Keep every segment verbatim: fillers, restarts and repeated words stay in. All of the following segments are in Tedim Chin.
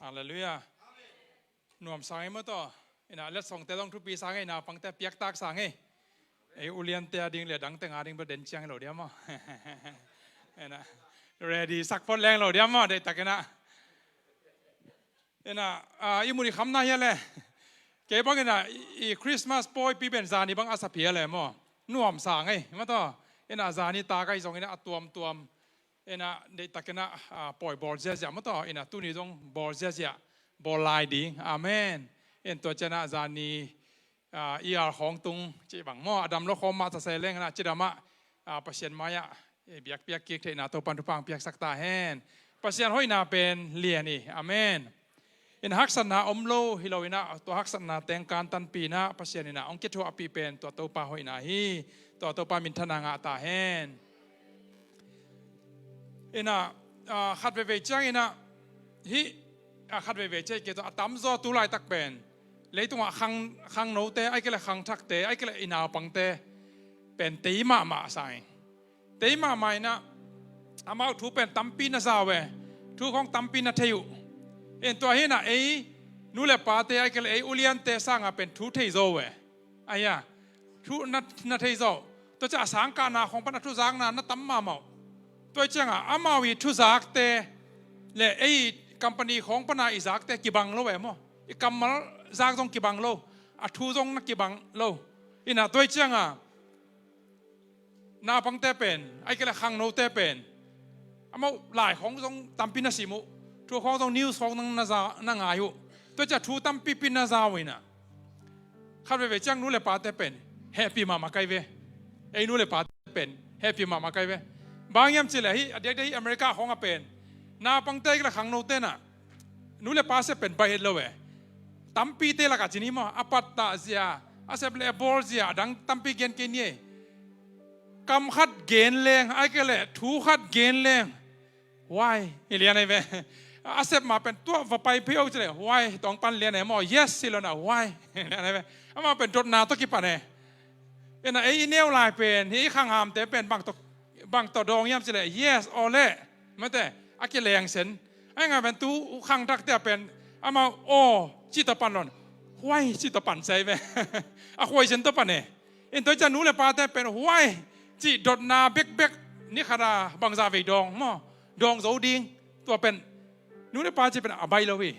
Halleluiah. Nuam sang ei maw taw. Ina letsongte zong thupi sang ei, naupangte piaktak sang ei. Ei uliante a ding le dangte nga ding bel den ciang hi lo diam maw? Ina ready sak phot leng lo diam maw, deihtak ina. Ina, ah, i mun i khamna hia le. Kei bang ina i Christmas pawipi pen zani bang a sa phia le maw? Nuam sang ei maw taw. Ina zani tak ei zong ina a tuamtuam. Ina deihtak ina, ah, pawi bawl ziazia maw taw. Ina tuni zong bawl ziazia, bawl lai ding. Amen. In tua ciana zani, ah, i al khawng tung cih bang maw, a dam lo khawm mah tase leng ina cidam ah, ah, Pasian mai-ah i biakpiak kik theihna Topan thupha hong piaksak ta hen. Pasian hoihna pen lian hi. Amen. Ina haksatna om lo hi lo ina, tua haksatna teng kantanpi ina Pasian ina hong kithuahpih pen tua Topa hoihna hi. Tua Topa minthanna ngah ta hen. Ina, ah, khat veivei ciang ina hih, ah, khat veivei ciang kei tua a tamzaw tu laitak pen leitungah khang, khangnote, ai kei le khangthakte, ai kei le i naupangte pen tei mahmah sa ing. Tei mahmah ina amau thu pen tampi na za uh e. Thu khawng tampi na thei uh. In tua hi ina ei nu le pate, ai kei le ei uliante sangah pen thu thei zaw uh e. Ahi a, thu na, na thei zaw. Tua ciah a sangkahna khawng pan a thuzakna na tam mahmah uh. Tua ciangah amau i thuzakte le ei company khawng pana i zakte kibang lo e maw? I kammal zak zong kibang lo, a thu zong na kibang lo. Ina tua ciangah naupangte pen, ai kei le khangnote pen amau lai khawng zong tampi na sim uh. Thu khawng zong news khawng na za, na ngai uh. Tua ciah thu tampipi na za uh ina khat veivei ciang nu le pate pen hehpih mahmah kai ve. Ei nu le pate pen hehpih mahmah kai ve. Bang hiam cih leh hih a diakdiak hih America khawngah pen naupangte kei le khangnote na nu le pa sep pen baih het lo e. Tampite lakah ci ni maw, a pattah zia, a sep le a bawl zia, a dang tampi gen kei ni ei. Kam khat gen leng, ai kei le thu khat gen leng, huai hi lian ei ve. A sep mah pen tua va pai phei o ci le huai tawng pan lian ei maw? Yes ci lo na huai hi lian ei ve. Amah pen dotna tawh kipan e. Ina ei i neu lai pen hih i khanghamte pen bang tawh, bang tawh dawng hiam ci le yes, aw le, mate, a kileng sen. Ai ngai pen tu khangthakte a pen amau aw ci tawh pan lo na huai ci tawh pan ci ei ve. A huai sen tawh pan e. In tua ciah nu le pate pen huai cih dotna bekbek ni khat a bangzah vei dawng maw, dawng zo ding. Tua pen nu le pa cih pen a baih lo hi.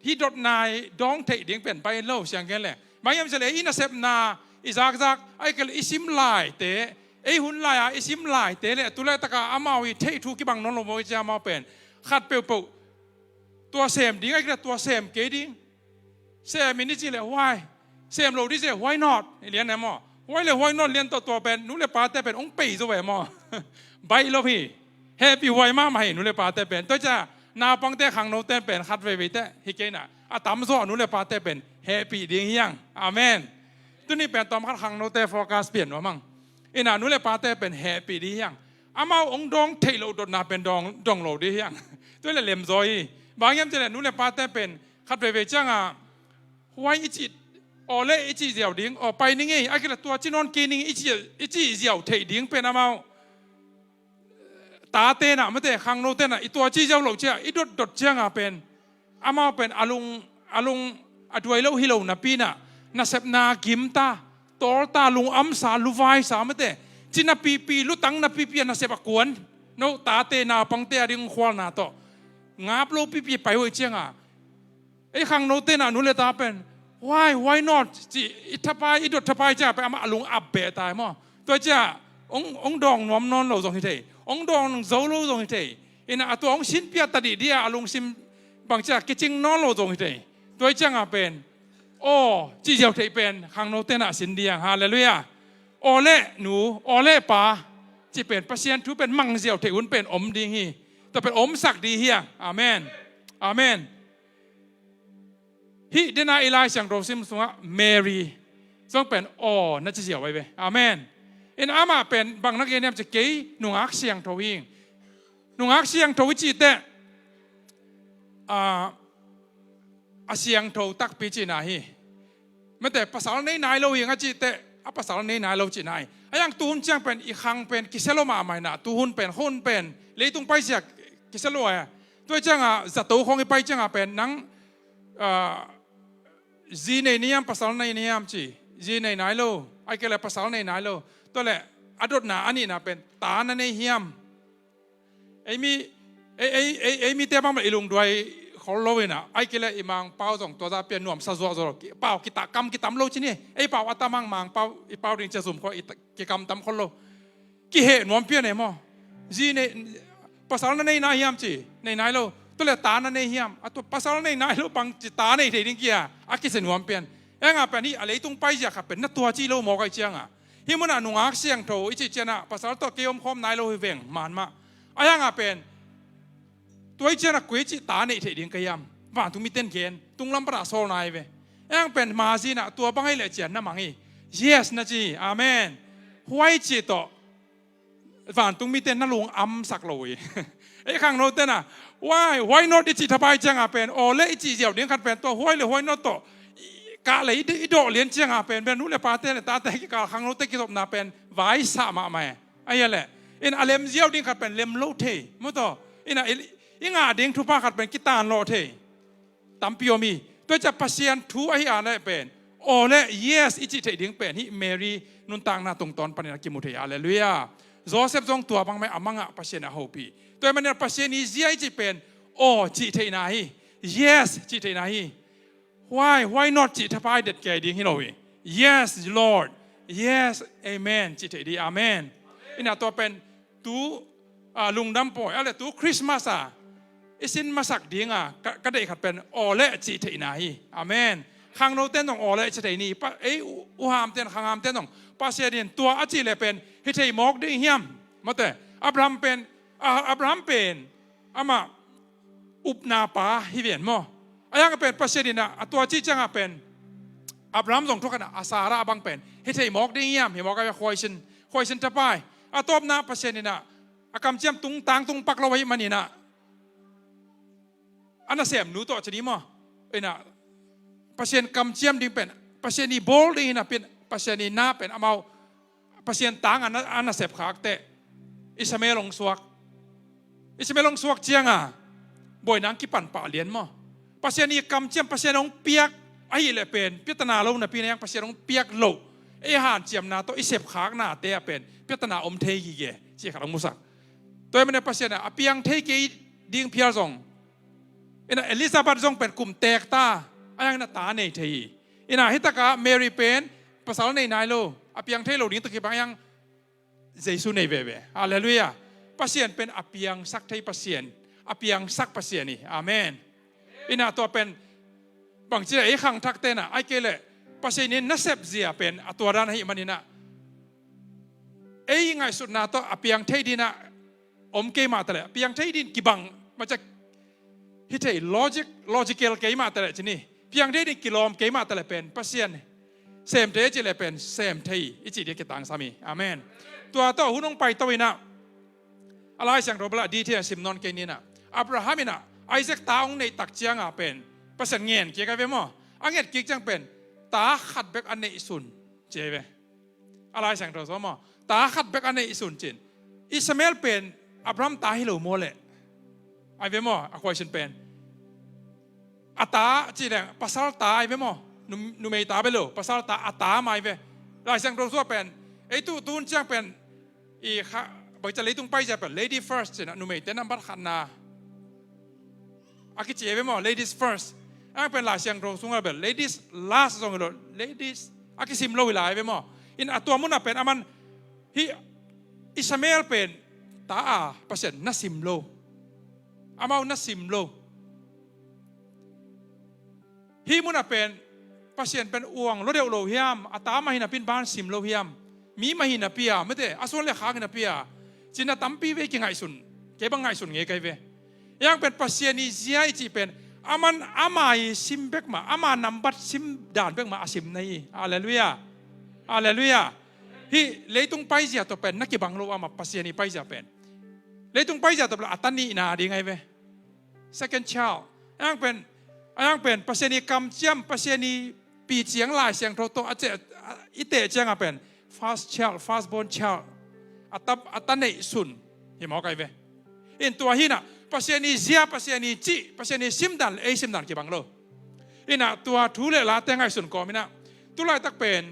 Hih dotna i dawng theih ding pen baih lo siang gen le. Bang hiam cih leh ei nasepna i zakzak, ai kei le i sim laite, ei hun lai-a i sim laite le tu laitaka amau i theih thu kibang nawn lo maw, i ciah amau pen khat peuhpeuh tua sem ding, ai kei le tua sem kei ding. Sem in i cih leh huai, sem lo ding cih leh why not? I lian e maw? Huai le why not lian tawh tua pen nu le pate pen hong pei zo e maw? Baih lo hi. Hehpih huai mahmah hi nu le pate pen. Tua ciah naupangte khangnote pen khat veiveite hi kei na, a tamzaw nu le pate pen hehpih ding hi hang. Amen. Tuni pen tawmkhat khangnote focus pian nuam hang. Ina nu le pate pen hehpih ding hi hang. Amau hong dawng theih loh dotna pen dawng, dawng lo ding hi hang. Tua le lemzaw hi. Bang hiam cih leh nu le pate pen khat veivei ciangah huai i cih, aw le i cih ziau ding, aw pai ning ei, a kila tua ci nawn kei ning i cih, i cih ziau theih ding pen amau tate na, mate, khangnote na i tua ci ziau loh ciah i dotdot ciangah pen amau pen a lung, a lung a duai lo hi lo napi na, nasepna gimta, tawlta, lungamsa, luvaisa, mate, ci napipi, lutang napipi a nasep a kuan no tate naupangte a ding khualna tawh ngap lo pipi pai hoih ciangah ei khangnote na nu le ta pen why, why not? Ci i thapai, i dot thapai ciah pen amah a lung ap beh tai maw? Tua ciah hong, hong dawng nuam nawn lo zong hi thei, hong dawng zo lo zong hi thei. Ina a tua hong sinpia ta dihdih a a lungsim bang ciah kicing nawn lo zong hi thei. Tua ciangah pen aw cih ziau theih pen khangnote na a sin ding hi hang. Halleluiah. Aw le nu, aw le pa cih pen Pasian thu pen mang ziau theih hun pen om ding hi. Tua pen omsak ding hi hang. Amen. Amen. Hih dena i Lai Siangtho sim sungah Mary zong pen aw na ci ziau ahi ve. Amen. In amah pen bang na gen hiam cih kei nungak siangtho hi. Nungak siangtho i cih teh, ah, a siangtho takpi cihna hi. Mate, pasal nei nai lo hi nga cih teh a pasal nei nai lo cihna hi. A yang tuhun ciang pen i khang pen kisia lo mahmah hi na, tuhun pen, hun pen leitung paizia kisia lo a Tua ciangah zato khawng i pai ciangah pen nang, ah, zi nei ni hiam, pasal nei ni hiam ci. Zi nei nai lo, ai kei le pasal nei nai lo. Tua le a dotna a nihna pen ta na nei hiam. Ei mi, ei, ei, ei, ei mite bang bel i lungduai khol lo inah, ai kei le i Mangpau zong tua za pian nuamsa zuahzuah lo. Pau kita kam kitam lo ci ni. Ei pau a tamang Mangpau i pau ding cia zum khol i ta-, kikam tam khol lo. Kiheh nuam pian e maw. Zi nei, pasal na nei na hiam ci, nei nai lo. Tua le ta na nei hiam, a tua pasal nei nai lo bang ci ta nei thei ding kia, a kisia nuam pian. Engah pen hih a leitung paizia khat pen na tua ci lo mawk ai ciangah, hih munah nungak siangtho i cih cianah pasal tawh kei om khawm nai lo hi veng man mah. A hiangah pen tua i cianah koi cih ta neih theih ding ka hiam? Vantung miten gen, tunglam panah sawl nai ve. Eng pen mazinah tua bang ei leh cian na mang hi. Yes na ci hi. Amen. Huai cih tawh vantung miten na lung amsak lo hi. Ei khangno tena, why, why not i cih thapai ciangah pen, aw le i cih ziau ding khat pen tua huai le huai not tawh kah le i, i dawh lian ciangah pen, pen nu le pate le tate kikal khangnote kizopna pen vaisah mahmah e. Ahi a leh in a lem ziau ding khat pen lem lo thei maw taw. Ina i, i ngah ding thupha khat pen kitan lawh thei tampi om hi. Tua ciah Pasian thu ahi a leh pen aw le yes i cih theih ding pen hih Mary nuntakna tungtawn panin a kimu thei. Halleluiah. Joseph zong tua bang mah a mangah Pasian a hopih. Tua hi manin Pasian i zia i cih pen aw cih theihna hi. Yes cih theihna hi. Why, why not cih thapai det kei ding hi lo hi. Yes Lord. Yes, amen cih theih ding. Amen. Ina tua pen tu, ah, lungdam pawi a le tu Christmas a i sin masak dinga ka, ka deih khat pen aw le cih theihna hi. Amen. Khangno ten dong aw le cih thei ni pa, ei u, u ham ten khang ham ten dong Pasian in tua a cih le pen hi thei mawk ding hiam? Mate Abraham pen, ah, Abraham pen amah upna pa hi ven maw. A hiang pen Pasian inah a tua cih ciangah pen Abraham zong thukhatah a Sarah bang pen hi thei mawk ding hiam? Hi mawk a khuaisin, khuaisin tapai. A tawpna Pasian inah a kamciam tungtang tungpak lo ahi maninah a nasemnu tawh ci ni maw. Inah Pasian kamciam ding pen, Pasian i bawl ding inah pen, Pasian i na pen amau Pasian tang a na, a nasep khak teh Ishmael hong suak. Ishmael hong suak cianga buaina hong kipan pah lian maw. Pasian i kamciam, Pasian hong piak ahih leh pen piatana lo napi na hiang Pasian hong piak loh ei hanciamna tawh i sepkhaknate ah pen piatana om thei gige cih khat hong musak. Tua hi mane Pasian a piang thei kei ding phial zong ina Elizabeth zong pen kum teek ta a hiang ina ta nei thei hi. Ina hitaka Mary pen pasal nei nai lo, a piang thei lo ding tawh kibang hiang Jesu nei veve. Halleluiah. Pasian pen a piangsak thei Pasian, a piangsak Pasian hi. Amen. Ina tua pen bangci le ei khangthak tena ai kei le Pasian in nasep zia pen a tua dan ahi manina ei ngaihsutna tawh a piang thei dina om keimah tale, a piang thei din kibang macak hi thei logic, logical keimah tale cini, piang thei din kilawm keimah tale pen Pasian sem thei ci le pen sem thei i ci dia kitangsam hi. Amen. Tua tawh hun hong paito ina a Lai Siangtho bala di thei a sim nawn kei nina Abraham ina Isaac ta hong neih tak cianga pen Pasian ngen kik a ve maw. A nget kik ciang pen ta khat bek a neih sun ci a ve. A Lai Siangtho sua maw ta khat bek a neih sun cin Ishmael pen Abraham ta hi lo maw le. Ai ve maw a khuaisun pen a ta ci leng pasal ta ai ve maw. Numei ta ve lo pasal ta a ta mai ve. Lai Siangtho sua pen ei tu tun ciang pen i kha bangcia leitung paizia pen lady first cina numeite nambat khatna a kici ve maw, ladies first. Ang pen Lai Siangtho sunga bel ladies last zong hi lo, ladies a kisim lo hi lai ve maw. In a tua muna pen aman hi Ishmael pen ta a Pasian na sim lo, amau na sim lo. Hi muna pen Pasian pen uang lo deuh lo hiam, a ta mah hi napi in ban sim lo hiam, mi mah hi napi a mete a suan le khak hi napi a cina tampi ve kingaihsun, kei bang ngaihsun ngei kai ve. Yang pen Pasian i zia i cih pen aman ama i sim bek mah, ama nambat sim dan bek mah a sim na hi. Halleluiah. Halleluiah. Hi leitung paizia tawh pen na kibang lo ama Pasian i paizia pen leitung paizia tawh a ta nihna ding ai ve. Second child. Ayang pen, ayang pen Pasian i kamciam, Pasian i piciang Lai Siangtho tawh a ceh, a, i teh cianga pen first child, first born child a ta, a ta neih sun hi mawk ai ve. In tua hina Pasian i zia, Pasian i cih, Pasian i simdan le ei simdan kibang lo. Inah tua thu le late ngaihsun kawm inah tulaitak pen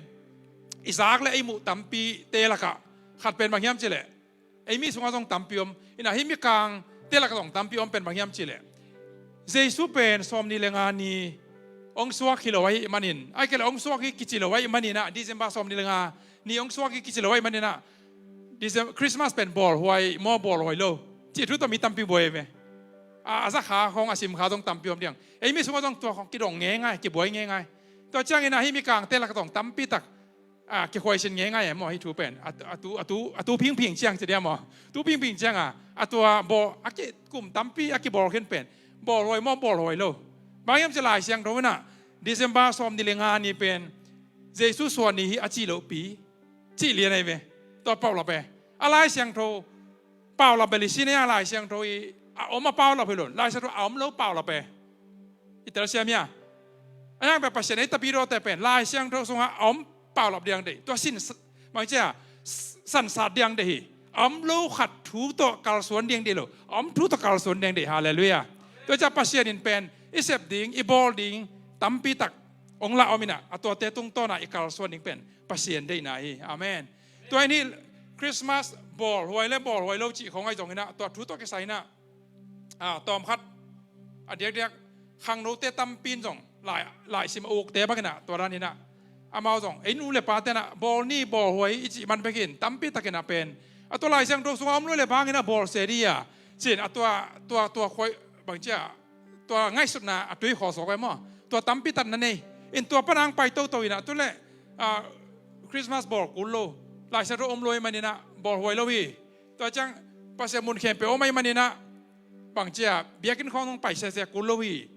i zak le ei muh tampite lakah khat pen bang hiam cihleh, ei mi sungah zong tampi om. Inah hih mikangte lakah zong tampi om pen bang hiam cihleh, Jesu pen sawmnih le nga ni hong suak hi lo ahih manin, ahih kei leh hong suak hi kici lo ahih maninah, December sawmnih le nga ni hong suak hi kici lo ahih maninah, December, Christmas pen bawlhuai maw, bawlhuai lo cih thu tawh mi tampi buai ve. A, a za kha khawng, a sim kha zong tampi om diang. Ei mi sungah zong tua khawng kidong ngeingai, kibuai ngeingai. Tua ciangin ahi mikangte lakah zong tampitak a, kikhuaisin ngeingai e maw, hih thu pen. A, a tu, a tu, a tu phingphing ciang ci dia maw. Tu phingphing ciang a, a tua bawl, a ki, kum tampi a kibawl khin pen bawlhuai maw, bawlhuai lo. Bang hiam ci Lai Siangtho inah December sawmnih le nga ni pen Jesu suah ni hi a cih lohpi cih lian ahi ve. Tua paulap e. A Lai Siangtho paulap bel i sin a, Lai Siangtho i a om a paulap hi lo. Lai Siangtho a om lo paulap e. I telsiam hia? A hiang pen Pasian ei tapidawte pen Lai Siangtho sungah a om paulap diang deih. Tua sin, bang ci a, sansat diang deih hi. A om lo khat thu tawh kalsuan diang deih lo. A om thu tawh kalsuan diang deih. Halleluiah. Tua ciah Pasian in pen i sep ding, i bawl ding tampitak hong la om inah, a tuate tungtawna i kalsuan ding pen Pasian deihna hi. Amen. Tua in hih Christmas bawlhuai le bawlhuai lo cih khawng ahi zong inah, tua thu tawh kisai inah, a, tawmkhat a diakdiak khangnote tampi in zong lai, laisim a ukte bang inah, tua dan inah amau zong ei nu le pate inah bawl ni, bawlhuai i cih man bekin tampitak inah pen a tua Lai Siangtho sungah om lo le bang inah bawl se dih a, cin a tua, tua, tua khuai bang ci a, tua ngaihsutna a tui khaw sawk e maw. Tua tampitak na nei in tua panang pai toto inah tu le, a, Christmas bawl kul lo, Lai Siangtho om lo ahih maninah bawlhuai lo hi. Tua ciang Pasian mun khempeuh om ahih maninah bang ci a, biakinn khawng zong pai sese kul lo hi.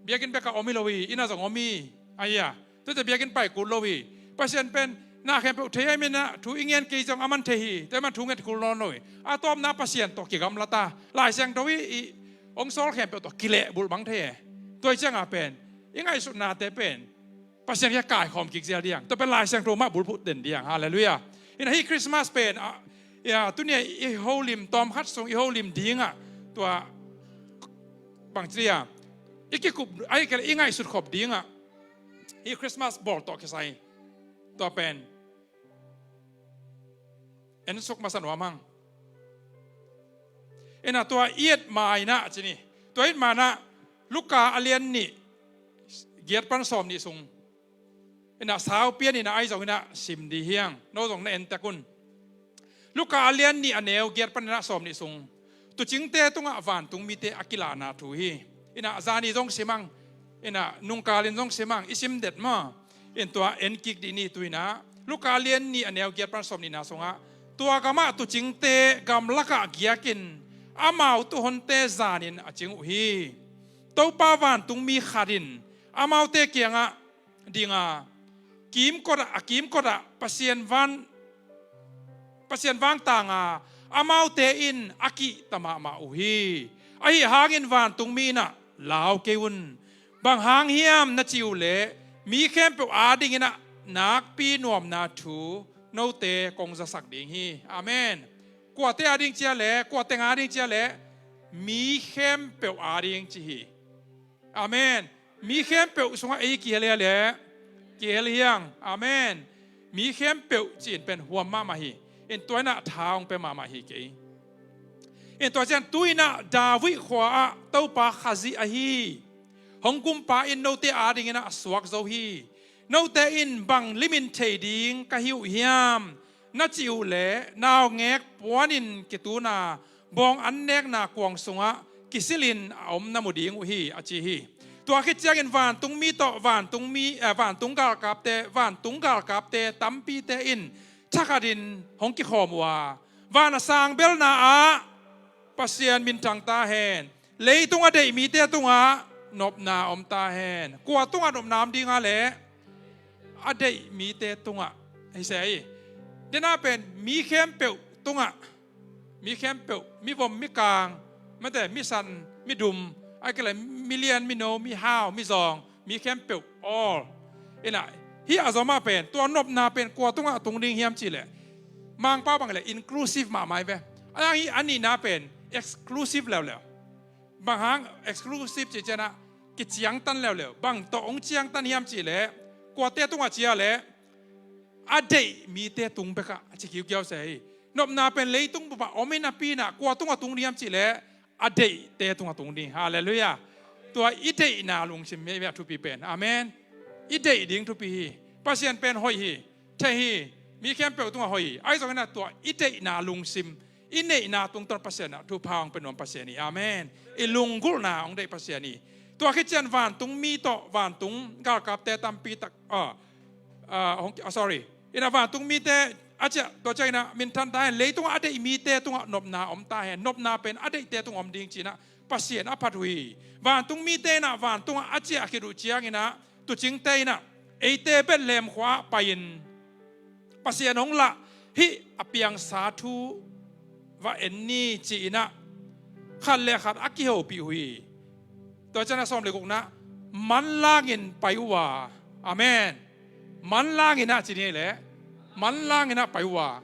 Biakinn bekah om hi lo hi, inn ah zong om hi. Ahi a, tuate biakinn pai kul lo hi. Pasian pen na khempeuh thei ahih maninah thu i ngen kei zong aman thei hi. Tua ahih man thu nget kul nawn lo hi. A tawpna Pasian tawh kigamla ta. Lai Siangtho i, i hong sawl khempeuh tawh kilehbulh bang thei e. Tua hi ciangah pen i ngaihsutnate pen Pasian kiang kaikhawm kik zial diang. Tua pen Lai Siangtho mah bulphuh den diang. Halleluiah. Inah hih Christmas pen a, ia, tuni a i holim tawmkhat sung i holim dingah tua bang ci dia, i kikup, ahih kei leh i ngaihsut khop dingah hih Christmas bawl tawh kisai tua pen en suk masa nuam hang. Inah tua i et ma inah ci ni. Tua i et ma inah Luka a lian nih giat pan sawmnih sung inah saupian inah ahi zong inah sim dih hiang. No zong na en tek un. Luka a lian nih a neu giat pan inah sawmnih sung, tuucingte tungah vantungmite a kilahna thu hi. Inah zani zong sim ang, inah nungkalin zong sim ang, i sim det maw? In tua en kik dih ni tu inah. Luka a lian nih a neu giat pan sawmnihna sungah, tua gamah tuucingte gamlakah giakin amau tuuhonte zanin a cing uh hi. Topa vantungmi khat in amaute kiangah dinga kimkotah, a kimkotah Pasian van, Pasian vangtanga amaute in a kihta mahmah uh hi. Ahi hangin vantungmi inah lau kei un. Bang hang hiam na cih uh leh mi khempeuh adinginah nakpi nuamna thu note kong zasak ding hi. Amen. Kuate ading cia leh, kuate nga ading cia leh, mi khempeuh ading ci hi. Amen. Mi khempeuh sungah ei kihel hia leh? Kihel hiang. Amen. Mi khempeuh ci-in pen huam mahmah hi. In tua inah tha hong pia mahmah hi kei. In tua ciang tu inah David khua-ah Topa Khazih ahi hong kumpa in note adinginah a suak zo hi. Note in bang limin thei ding ka hi uh hiam na cih uh leh, naungek puanin kituna bawng annekna kuang sungah kisilin a om na mu ding uh hi, a ci hi. Tua khit ciangin vantungmi tawh vantungmi, eh, vantung galkapte, vantung galkapte tampite in thakhatin hong kikhawm uh a, van a sang belna ah Pasian minthang ta hen. Leitung a deih mite tungah nopna om ta hen. Kua tungah nopna om dinga leh? A deih mite tungah. Hi se hi. Dena pen mi khempeuh tungah, mi khempeuh, mi vom, mi kang, mate, mi san, mi dum, ahih kei leh mi lian, mi no, mi hau, mi zawng, mi khempeuh, all. Inah hih a zomah pen tua nopna pen kua tungah tung ding hiam cih leh, Mangpau bang leh inclusive mahmah hi ve. A hang hih a nihna pen exclusive leuleu. Bang hang exclusive cih ciangin ah kiciangtan leuleu. Bang tawh hong ciangtan hiam cih leh, kuate tungah ci a leh, a deih mite tung bekah a ci kiukiau se hi. Nopna pen leitung bup ah om in a pi in ah kua tungah tung ding hiam cih leh, a deihte tungah tung ding. Halleluiah. Tua i deihna lungsim hi a thupi pen. Amen. I deih ding thupi hi. Pasian pen hoih hi. Thei hi. Mi khempeuh tungah hoih hi. Ahi zongin ah tua i deihna lungsim, i neihna tungtawn Pasian ah thupha hong pia nuam Pasian hi. Amen. I lunggulhna hong deih Pasian hi. Tua khit ciang vantung mi tawh, vantung galkapte tampi tak, ah, ah, hong, ah, sorry. In ah vantung mite a ciah, tua ciangin ah minthan ta hen, leitungah a deih mite tungah nopna om ta hen, nopna pen a deihte tungah om ding ci-in ah Pasian a phat uh hi. Vantung mite in ah vantungah a ciah khit uh ciangin ah tuucingte in ah eite Bethlehem khua-ah pai-in Pasian hong lah hih a piangsa thu va en ni ci-in ah khat le khat a kihopih uh hi. Tua ciang a sawm le gukna, manlangin pai uh a. Amen. Manlangin ah ci ni leh, manlangin ah pai uh a.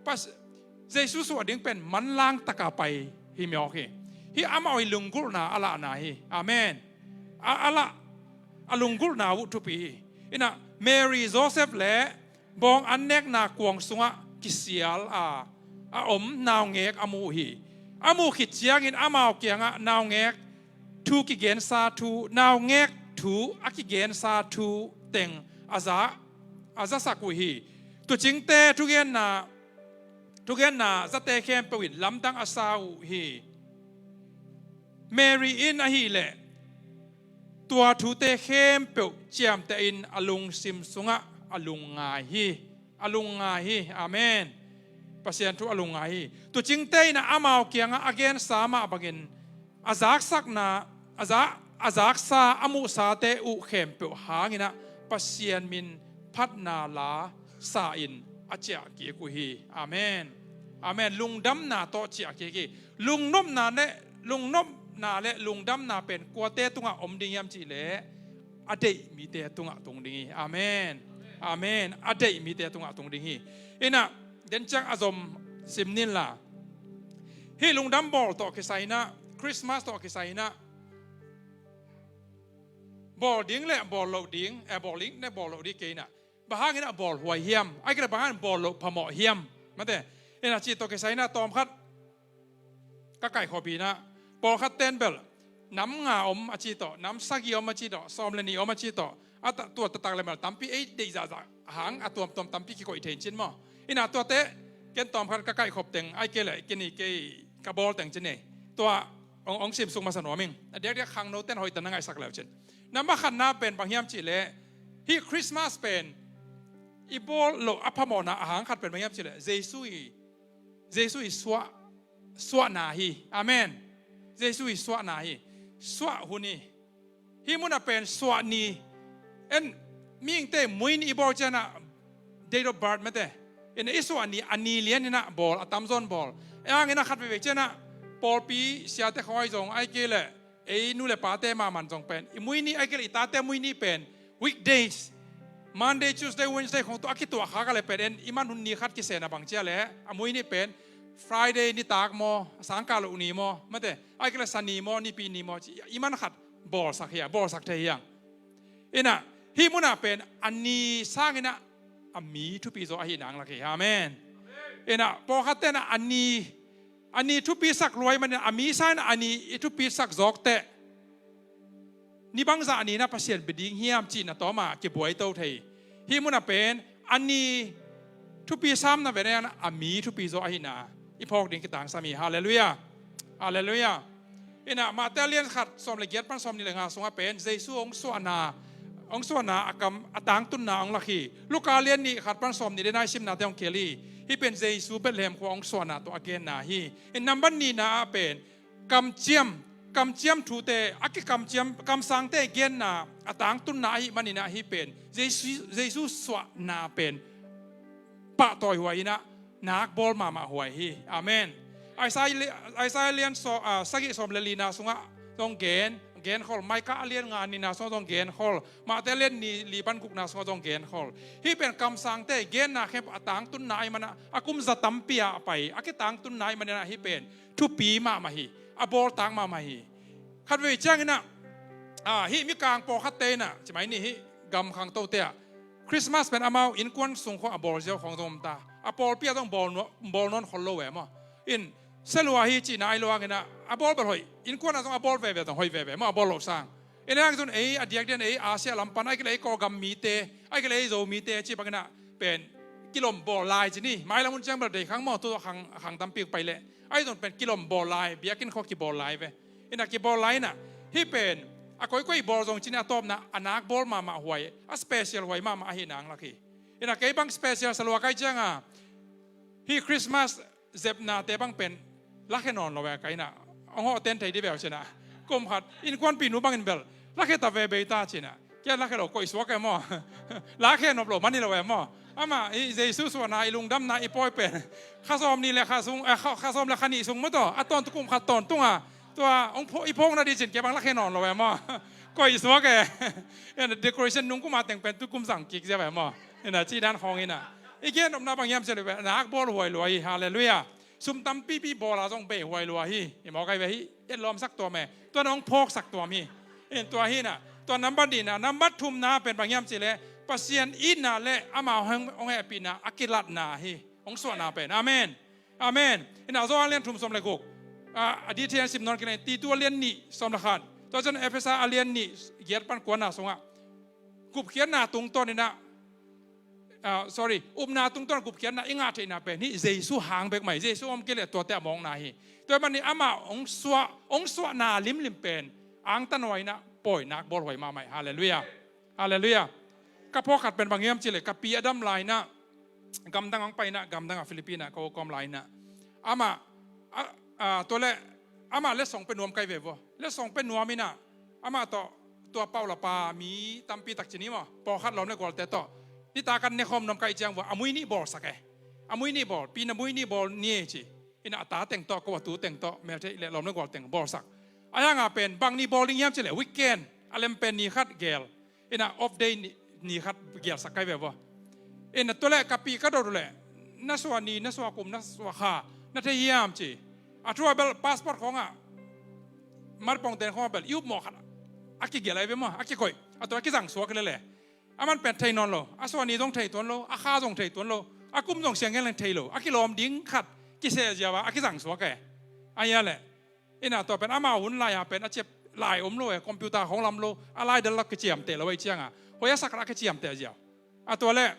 Pas, Jesu suah ding pen manlang taka pai hi mawk hi. Hih amau i lunggulhna a lahna hi. Amen. A, a lah, a lunggulhna uh thupi hi. In ah Mary, Joseph le bawng annekna kuang sungah kisial a, a om naungek a mu uh hi. A muh khit ciangin amau kiangah naungek thu kigensa thu, naungek thu a kigensa thu teng a za, a zasak uh hi. Tuucingte thugenna, thugenna zate khempeuh in lamdang a sa uh hi. Mary in ahih leh tua thute khempeuh ciamteh in a lungsim sungah a lungngai hi. A lungngai hi. Amen. Pasian thu a lungngai hi. Tuucingte in ah amau kiangah a gensa mah bangin a zaksakna, a za, a zaksa, a muhsate uh khempeuh hangin ah Pasian min phatna la sa-in a ciah kik uh hi. Amen. Amen. Lungdamna tawh ciah kik hi. Lungnopna le, lungnopna le lungdamna pen kuate tungah om ding hiam cih leh, a deih mite tungah tung ding hi. Amen. Amen. A deih mite tungah tung ding hi. In ah, den ciang a zom sim ning la. Hih lungdam bawl tawh kisai in ah, Christmas tawh kisai in ah, bawl ding le bawl loh ding, eh, bawl ding le bawl loh ding kei in ah, bang hangin ah bawl huai hiam? Ahih kei leh bang hangin bawl loh phamawh hiam? Mate, in ah cih tawh kisai in ah tawmkhat ka kaihkhop in ah, pawlkhat ten bel nam nga om a ci tawh, nam sagih om a ci tawh, sawm le nih om a ci tawh, a ta, tua taktak le bel tampi ei deih zahzah hang a tuamtuam tampi kikoih thei in cin maw? In ah tuate ken tawmkhat ka kaihkhop teng, ahih kei leh kei ni kei ka bawl teng cin ei. Tua hong, hong simsuk masa nuam ing. A diakdiak khangno ten hoih ta na ngaihsak le uh cin. Nambat khatna pen bang hiam cih leh, hih Christmas pen i bawl loh a phamawhna a hang khat pen bang hiam cih leh, Jesu i, Jesu i suah, suahna hi. Amen. Jesu i suahna hi. Suah hun hi. Hih munah pen suah ni. En, mihingte mui ni i bawl ciang ah, date of birth mate, in ah i suah ni a ni lian in ah bawl, a tamzaw in bawl. Ei hangin ah khat veivei ciang ah pawlpi siate khawng ahi zong, ahih kei leh ei nu le pate mahmah in zong pen i mui ni, ahih kei leh i tate mui ni pen weekdays, Monday, Tuesday, Wednesday khawng tawh a kituah khak a leh pen en i man hun ni khat kisena bang ci a leh a mui ni pen Friday nitak maw, sangkah loh ni maw, mate, ahih kei leh Sani maw, Nipi ni maw ci, i man khat bawlsak hi a, bawlsak thei hi a. In ah hih munah pen a ni sangin ah a mi thupi zaw ahihna hong lak hi. Amen. In ah pawlkhatte in ah a ni, a ni thupisak lua ahih manin ah a mi sangin ah a ni i thupisak zawk teh, ni bangzah ni in ah Pasian bia ding hiam cih na tawm a kibuaito thei. Hih munah pen a ni thupi sam na ven a, a mi thupi zaw ahihna i phawk ding kitangsam hi. Halleluiah. Halleluiah. In ah Mate a lian khat sawm le giat pan sawm nih le nga sungah pen Jesu hong suahna, hong suahna a kam, a tangtunna hong lak hi. Luka a lian nih khat pan sawm nih le nga i simnate hong khel hi. Hih pen Jesu Bethlehem khua hong suahna tawh a genna hi. In nambat nihna ah pen kamciam, kamciam thute, a kikamciam, kamsangte genna a tangtunna ahih manin ah hih pen Jesu, Jesu suahna pen pahtawi huai in ah nak bawl mahmah huai hi. Amen. Isaiah li-, Isaiah lian saw, ah, sagih sawm le lina sungah zong gen, genkhol. Micah a lian nga nihna sungah zong genkhol. Mate a lian nih li pan gukna sungah zong genkhol. Hih pen kamsangte genna khempeuh a tangtunna ahih manin ah a kum za tampi a pai, a kitangtunna ahih manin ah hih pen thupi mahmah hi. A bawltak mahmah hi. Khatvei cianginah, ah, hih mikang pawlkhatte inah, cimai ni hih gam khangtote ah Christmas pen amau innkuan sung khawng a bawl ziau khawng zong om ta. A pawlpi ah zong bawl nuam, bawl nawn khol lo ve maw. In, sia lua hi cihna ahi luanginah a bawl bel hoih, innkuan ah zong a bawl veve zong hoih veve maw, a bawl loh sang. In a hang cun ei a diakdiak ei Asia lam pan, ahih kei leh ei Kawlgam mite, ahih kei leh ei Zo mite cih banginah pen kilom bawl lai ci ni. Mailam hun ciang bel dei khang maw, tu khang, khang tampi pai leh. Ahi zong pen kilom bawl lai, biakinn khawng kibawl lai ve. Inah kibawl lai inah, hih pen a koikoi bawl zong ci ni, a tawpna a nak bawl mahmah huai, a special huai mahmah ahi nang lak hi. Inah kei bang special sa lua ka hih cianga hih Christmas zepnate bang pen lakhia nawn lo e ka inah. Hong hawh ten thei di ve uh cinah. Kum khat innkuanpih nu bangin bel lakhia ta ve bei ta cinah. Kia lakhia lo, koih suak e maw. Lakhia nop lo man hi lo e maw. Amah i Jesu suahna, i lungdamna, i pawi pen kha sawm nih le kha sung, eh, kha, kha sawm le kha nih sung maw taw, a tawntung kum khat tawntunga tua hong pho-, i phawkna ding cin kia bang lakhia nawn lo e maw. Koih suak e. Inah decoration nung kuma teng pen tu kum zang kik zia ve maw. Inah cih dan khawng inah i gen nopna bang hiam cih leh nak bawl huai lua hi. Halleluiah. Sum tampipi bawl a zong bei huai lua hi. I mawk ahi ve hi. Etlawmsak tuam e. Tua na hong phawksak tuam hi. In tua hi inah. Tua nambat nihna, nambat thumna pen bang hiam cih leh Pasian itna le amah hong, hong hehpihna a kilatna hi. Hong suahna pen. Amen. Amen. Inah Johan lian thum sawm le guk. A, a detail sim nawn kei leng, Titu a lian nih sawm le khat. Tua ciang Efesa a lian nih giat pan kuana sungah gupkhiatna tungtawn inah, ah, sorry, upna tungtawn gupkhiatna i ngah theihna pen hih Jesu hang bek mah hi. Jesu om kei leh tuate a mawkna hi. Tua ahih manin amah hong suah, hong suahna limlim pen angtan huai inah pawi nak bawl huai mahmah hi. Halleluiah. Halleluiah. Ka phawk khat pen bang hiam cih leh ka pi a dam lai inah gamdang hong pai inah, gamdang ah Philippines ah ka hong kawm lai inah amah, a, a, tua leh amah letsong pia nuam ka hi ve vua. Letsong pia nuam inah amah tawh tua paulapa mi tampi tak ci ni maw, pawlkhat lawm le gualte tawh nitak an ne khawm nuam ka hih ciang vua a mui nih bawlsak e. A mui nih bawl, pi na mui nih bawl ni e ci. Inah a ta teng tawh, ko a tu teng tawh, meltheih le lawm le gual teng bawlsak. A hanga pen bang ni bawl ding hiam cih leh weekend a lem pen ni khat gel. Inah off day ni, ni khat gelsak ka hi ve vua. Inah tua leh ka pi ka dot uh leh na suah ni, na suah kum, na suah kha na thei hiam ci. A thu a bel passport khawngah matpong ten khawngah bel i upmawh khat a kigelh ahi ve maw, a kikoih. A tua a kizang suak lele. Aman pen thei nawn lo, a suah ni zong thei tuan lo, a kha zong thei tuan lo, a kum zong siang gen leng thei lo, a kilawm ding khat kiseh ziau a, a kizang suak e. A hia leh, inah tua pen amau hun lai-a pen a ciap lai om lo e, computer khawng lam lo, a lai dal lak kiciamteh lo ahih cianga hoih a sak khat a kiciamteh ziau. A tua leh,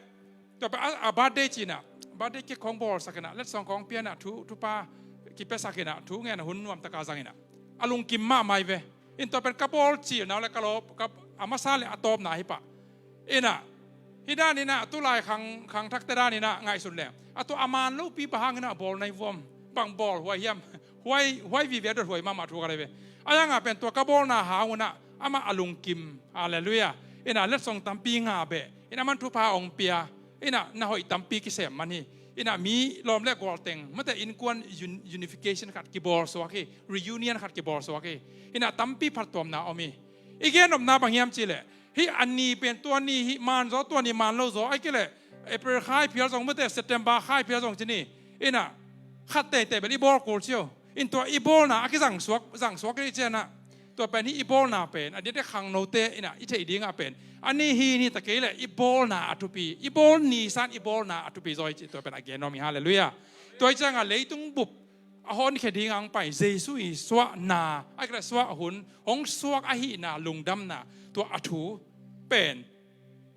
tua pen a, a birthday cinah, birthday cake khawng bawlsak inah, letsong khawng pia inah, thu, thupha kipiasak inah, thu ngen a hun nuamtaka zang inah, a lungkim mahmah hi ve. In tua pen ka bawl cilna uh le ka lawp, ka, a masa le a tawpna hi pah. Inah, hih dan inah, tulai khang, khangthakte dan inah ngaihsun leng, a tua a man lopi bang hangin a bawl nai vuam, bang bawl huai hiam. Huai, huai vive a dot huai mahmah thu ka lei ve. A hanga pen tua ka bawlna hang unah amah a lungkim. Halleluiah. Inah letsong tampi ngah beh, inah aman thupha hong pia. Inah na hoih tampi kisem man hi. Inah mi lawm le gual teng mate innkuan un-, unification khat kibawl suak hi. Reunion khat kibawl suak hi. Inah tampi phattuamna om hi. I gen nopna bang hiam cih leh, hih a ni pen tua ni hih man zaw, tua ni man lo zaw, ahih kei leh April kha phial zong mate, September kha phial zong ci ni. Inah khat teitei bel i bawl kul cio. In tua i bawlna a kizang suak, zang suak i cianah, tua pen hih i bawlna pen a diakdiak khangnote inah i theih dingah pen a ni hi ni ta kei leh i bawlna a thupi, i bawl ni san i bawlna a thupi zaw hi cih tua pen a gen nuam hi. Halleluiah. Tua hi ciangah leitung bup a honkhia dingah hong pai Jesu i suahna, ahih kei leh suah hun, hong suak ahihna lungdamna, tua a thu pen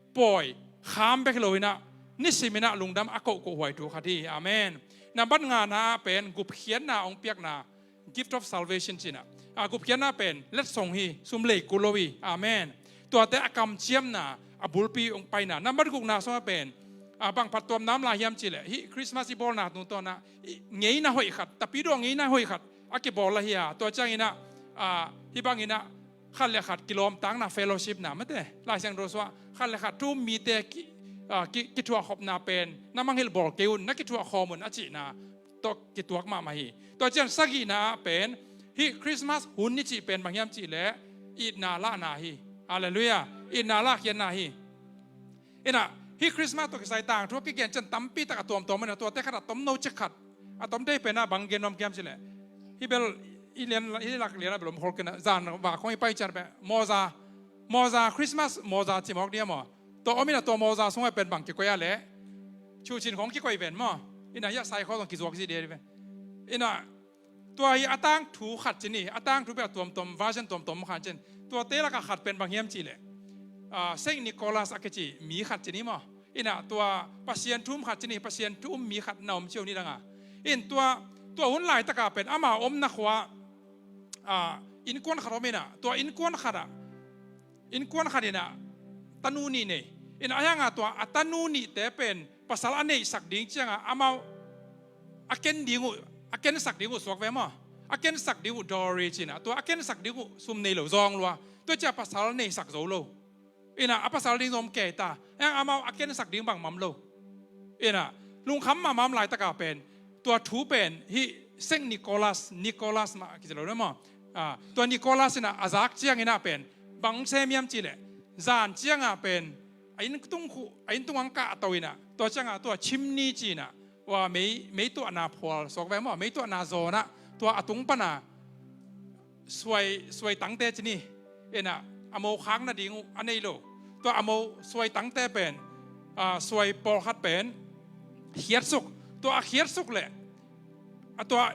pawi kham bek hi lo inah, nisim inah lungdam a kohkoh huai thu khat hi. Amen. Nambat ngana ah pen gupkhiatna hong piakna, gift of salvation cinah, a gupkhiatna pen letsong hi, sum lei kul lo hi. Amen. Tuate a kamciamna, a bulpi hong paina. Nambat gukna sungah pen, a, bang phattuamna om lai hiam cih leh, hih Christmas i bawlna tungtawnah, i, ngeina hoih khat, tapidaw ngeina hoih khat a kibawl lai hi a, tua cianginah, a, hih banginah khat le khat kilawmtakna, fellowship na mate, Lai Siangtho sungah khat le khat thu-um mite ki, a, ki, kithuahkhopna pen na mangngilh bawl kei un, na kithuahkhawm un a cihna tawh kituak mahmah hi. Tua ciang sagihna ah pen hih Christmas hun i cih pen bang hiam cih leh itna lahna hi. Halleluiah. Itna lahkhiatna hi. Inah hih Christmas tawh kisai tangthu a kigen ciang tampi tak a tuamtuam inah, tuate khat a tomno cik khat, a tom thei pen ah bang gen nuam ka hiam cih leh, hih bel i lian, i lak lian a belom khol kena zan va khong i pai cian pe moza, moza Christmas moza cimawk dia maw. Tua om ina tua moza sungah pen bang kikoih a leh cucin khong kikoih ven maw. Ina hia sai khawng zong kizuak zi dia di ven. Ina tua hi a tangthu khat cin hi, a tangthu pia tuamtuam version tuamtuam khan cin. Tua te lakah khat pen bang hiam cih leh Saint Nicholas a kici mi khat cin hi maw. Ina tua Pasian thu um khat cin hi, Pasian thu um mi khat na om cio ni danga. In tua tua hun laitaka pen ama omna khua innkuan khat om ina tua innkuan khatah innkuan khat ina tanu nih nei. Ina a hianga tua a tanu nihte pen pasal a neihsak ding cianga amau a ken ding uh a kensak ding uh suak ve maw. A kensak ding uh dowry cina tua a kensak ding uh sum nei lo zawng lua. Tua cia pasal neisak zo lo. Ina a pasal ding zom kei ta. Eng amau a kensak ding bang mam lo. Ina lungkham mahmah laitaka pen tua thu pen hi Saint Nicholas, Nicholas mah kici lo na maw. Tua Nicholas ina a zak ciang ina pen bang sem hiam cih leh zan cianga pen a inn tung khu a inn tung ang kah a to ina tua cianga tua chimney cina ua mei mei tuahna phual suak ve maw, mei tuahna zawnah tua a tung pana suai suai tangte cini ina a mokhak nading uh a nei lo. Tua a mo suai tangte pen suai pawlkhat pen khiatsuk. Tua a khiatsuk leh a tua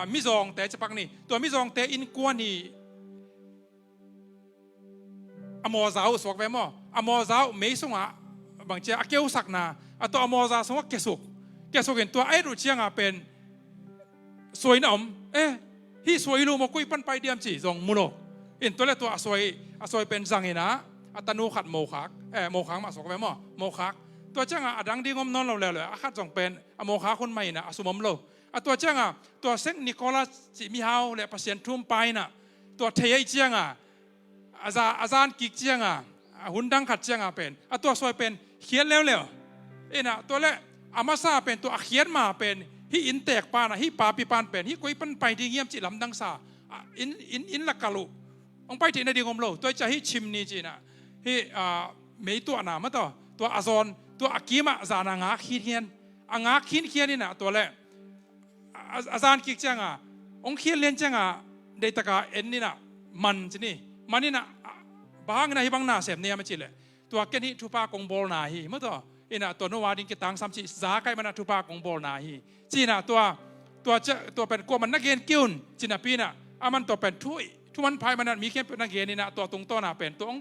mizawngte cipak ni tua mizawngte innkuan hi. A mawza uh suak ve maw, a mawza uh mei sungah bangcia a keusakna a tua a mawza sungah kesuk. Kesuk in tua a et uh cianga pen suai na om. Eh, hih suai lu maw, koi pan pai diam ci zong mu lo. In tua le tua a suai a suai pen zang ina a tanu khat mokhak, eh, mokhak mah suak ve maw, mokhak. Tua cianga a dang ding om nawn lo leuleu a khat zong pen a mokhak hun mah ina a sum om lo. A tua cianga tua Saint Nicholas cih mihau le Pasian thu um pa ina tua thei ahi cianga a za a zan kik cianga a hun dang khat cianga pen a tua suai pen khiat leuleu. Ina tua le a masa pen tua a khiat ma pen hih inntek pana hih papi pan pen hih koi pan pai ding hiam cih lamdang sa. Inn inn inn la kal uh hong pai theih nading om lo. Tua cia hih chimney cina hih mei tuahna mah tawh tua a zawn tua a kimah zana ngak khinkhian a ngak khinkhian ina tua le a zan kik cianga hong khial lian cianga deitaka en ina man cini man ina bang hangina hih bang na sem nei a ma cih leh tua ken hih thupha kong bawlna hi mah tawh ina tua noa ding kitangsam cih za kaih mana thupha kong bawlna hi. Cina tua tua pen kuaman na gen kiun cinapi ina aman tua pen thu thuman phai mana mi khempeuh na gen ina tua tungtawna pen tua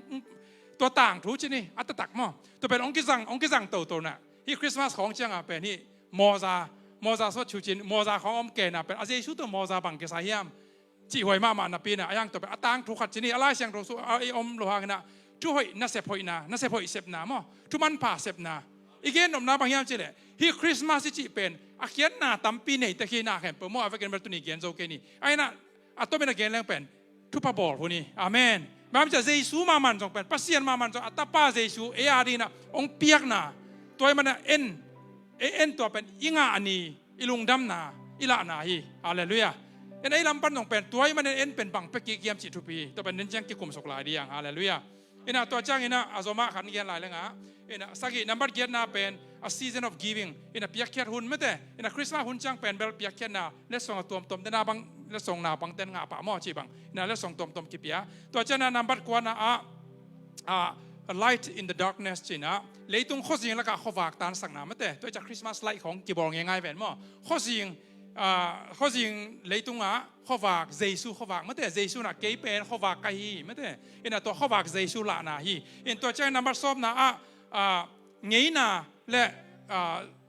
tua tangthu cini a taktak maw tua pen hong kizang hong kizang totona hih Christmas khawng cianga pen hih mawza mawza sawt thucin mawza khawng om kena pen a Jesu tua mawza bang kisa hiam cih huai mahmah napi ina a hiang tua pen a tangthu khat cini a Lai Siangtho sung a i om lo hangina thuhoih nasep hoihna nasep hoih sepna maw thumanpha sepna i gen nopna bang hiam cih leh hih Christmas i cih pen a khiatna tampi nei tek hi na khempeuh maw a vekin bel tuni gen zo kei ni a ina a tomin a gen leng pen thupha bawl hun hi. Amen. Bang hiam cih leh Jesu mahmah zong pen Pasian mahmah zong a tapa Jesu ei a dingina hong piakna tua i mana en ei en tua pen i ngah ni i lungdamna i lahna hi. Halleluiah. Ina i lam pan zong pen tua i mana en pen bang pia kik hiam cih thupi hi. Tua pen nen ciang kikumsuk lai diang. Halleluiah. Ina tua ciangina a zomah khan gen lai lenga ina sagih nambat giatna pen a season of giving ina piakkhiat hun mate ina Christmas hun ciang pen bel piakkhiatna letsong a tuamtuam tena bang letsong na bang ten ngah pah maw cih bang ina letsong tuamtuam kipia. Tua ciangina nambat kuana ah a light in the darkness cina leitung khuazing lakah khuavak tansakna mate tua i ciah Christmas light khawng kibawl ngeingai ven maw khuazing khuazing leitungah khuavak Jesu khuavak mate Jesu na kei pen khuavak ka hi mate ina tua khuavak Jesu lahna hi. In tua ciang nambat sawmna ah ngeina le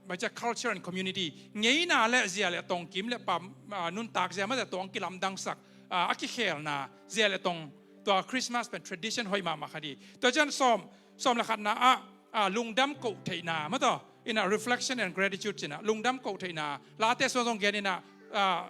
macia culture and community ngeina le zia le tongkim le pam nuntak zia mate tong kilamdangsak a kikhelna zia le tong tua Christmas pen tradition hoih mahmah kha di. Tua ciang sawm sawm le khatna ah lungdam koh theihna mataw ina reflection and gratitude cina lungdam koh theihna late suan zong gen ina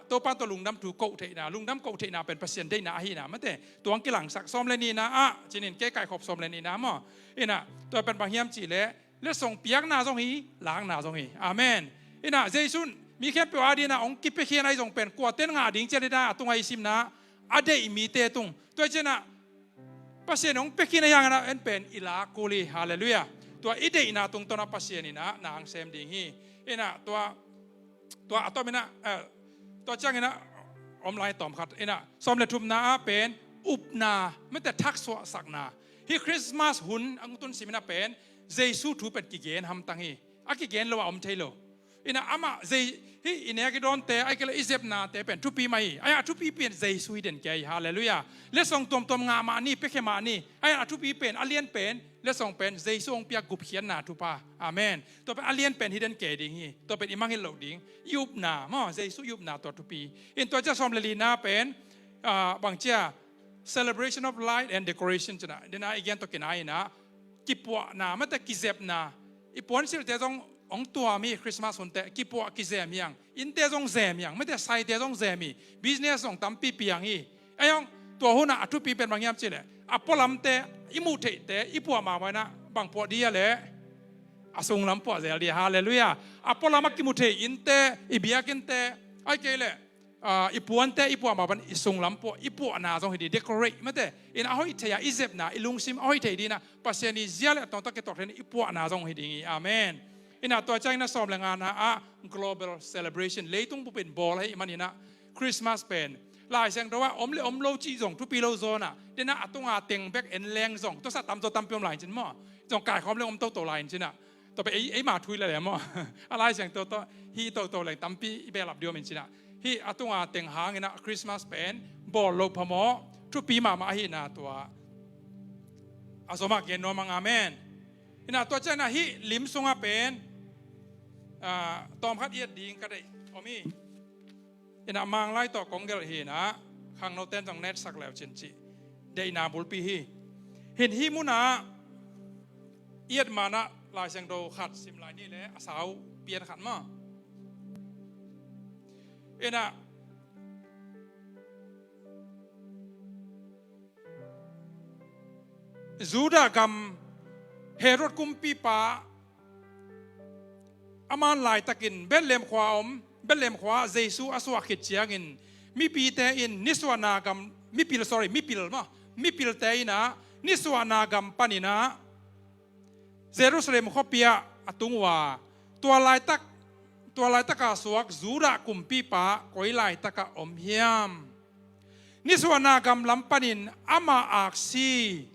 Topa tawh lungdam thu koh theihna lungdam koh theihna pen Pasian deihna ahina mate tuang kilangsak sawm le nihna ah cinin kei kaikhop sawm le nihna maw ina tua pen bang hiam cih leh letsong piakna zong hi lakna zong hi. Amen. Ina Jesu'n mi khempeuh adingin hong kipiakhian ahi zong pen kuaten ngah ding cian ina a tunga i simna a deih mite tung tua cianah Pasian hong piakhian ahi hangin en pen i lak kul hi. Halleluiah. Tua i deihna tungtawnah Pasian ina na hong sem ding hi. Ina tua tua a tom ina tua ciang ina om lai tawm khat. Ina, sawm le thumna ah pen upna, mate thaksuahsakna. Hih Christmas hun a hong tun simin ah pen Jesu thu pen kigen hamtang hi. A kigen lo a om thei lo. Ina amah Jei-, hih i nek i dawnte, ahih kei leh i zepnate pen thupi mah hi. Ai a thupi pen Jesu hi den kia hi. Halleluiah. Letsong tuamtuam ngah mah ni, piakhia mah ni. Ai a thupi pen, a lian pen, letsong pen Jesu hong piak gupkhiatna thupha. Amen. Tua pen a lian pen hi den kei ding hi. Tua pen i mangngilh loh ding. I upna maw, Jesu i upna tua thupi. In tua ciang sawm le lina pen, ah, bang ci a, celebration of light and decoration ci-in ah, den a i gen tawh kinai-in ah, kipuahna, mate kizepna. I puansilhte zong hong tuam hi, Christmas hunte kipuah kizem hi hang. Innte zong zem hi hang, mate saite zong zem hi. Business zong tampi piang hi. Ei hong, tua hun ah a thupi pen bang hiam cih leh, a pualamte, i muh theihte i puah mahmah in ah, bang puah ding a leh, a sunglam puah zel ding. Halleluiah. A pualam a kimu thei innte, i biakinnte, ahih kei leh, ah, i puante i puah mah bangin i sunglam puah, i puahna zong hi ding, decorate, mate. In a hoih thei a i zepna, i lungsim a hoih thei dingin ah, Pasian i zia le a tawntawk kituak thei-in i puahna zong hi ding hi. Amen. Ina tua ciangin ah sawm le ngana ah global celebration, leitung bupin bawl ahih manin ah Christmas pen Lai Siangtho ah om le om lo cih zong thupi lo zaw-in ah, den a a tunga teng bek en leng zong, tua sa tamzaw tampi om lai-in cin maw. Zong kaikhawm leng om toto lai-in cin ah. Tua pen ei, eima thu hi lel e maw. A Lai Siangtho tawh hi toto leng tampi i behlap ding om in cin ah. Hih a tunga teng hangin ah Christmas pen bawl loh phamawh, thupi mahmah ahihna tua a zom ah gen nuam hang. Amen. Ina tua ciangin ah hih lim sungah pen, ah, tawmkhat i et ding ka deih om hi. Ina Manglai tawh kong gelh hi-in ah, khangnote'n zong netsak le uh cin cih deihna bulpi hi. Hin hih munah i et ma-in ah Lai Siangtho khat sim lai ni le, a sau pian khat maw. Ina Judah gam Herod kumpipa, aman laitakin Bethlehem khua a om, Bethlehem khua ah Jesu a suah khit ciangin mipite in nisuahna gam, mipil, sorry, mipil maw, mipilte in ah nisuahna gam panin ah Jerusalem khuapi ah a tung uh a, tua laitak, tua laitaka suak Judah kumpipa koi laitakah om hiam? Nisuahna gam lam panin ama aksi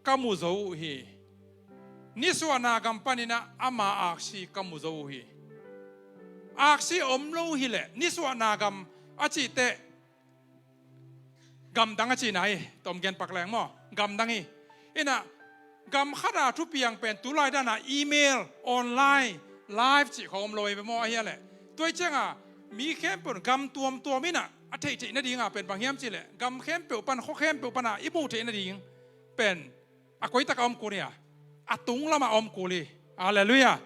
ka mu zo uh hi. Nisuahna gam panin ah ama aksi ka mu zo uh hi. Aksi om lo hi leh, nisuahna gam a cih teh gamdang a cihna hi, tom gen pak leng maw, gamdang hi. Ina gam khat a thupiang pen tulai dan a email, online, live cih khawng om lo hi ve maw, ahi a leh. Tua hi ciangin mi khempeuh in gam tuamtuam in ah a theihtheih nading a pen bang hiam cih leh, gam khempeuh pan, khua khempeuh pan a i muh theih nading pen a koitak a om kul hi a, a tung lamah a om kul hi. Halleluiah.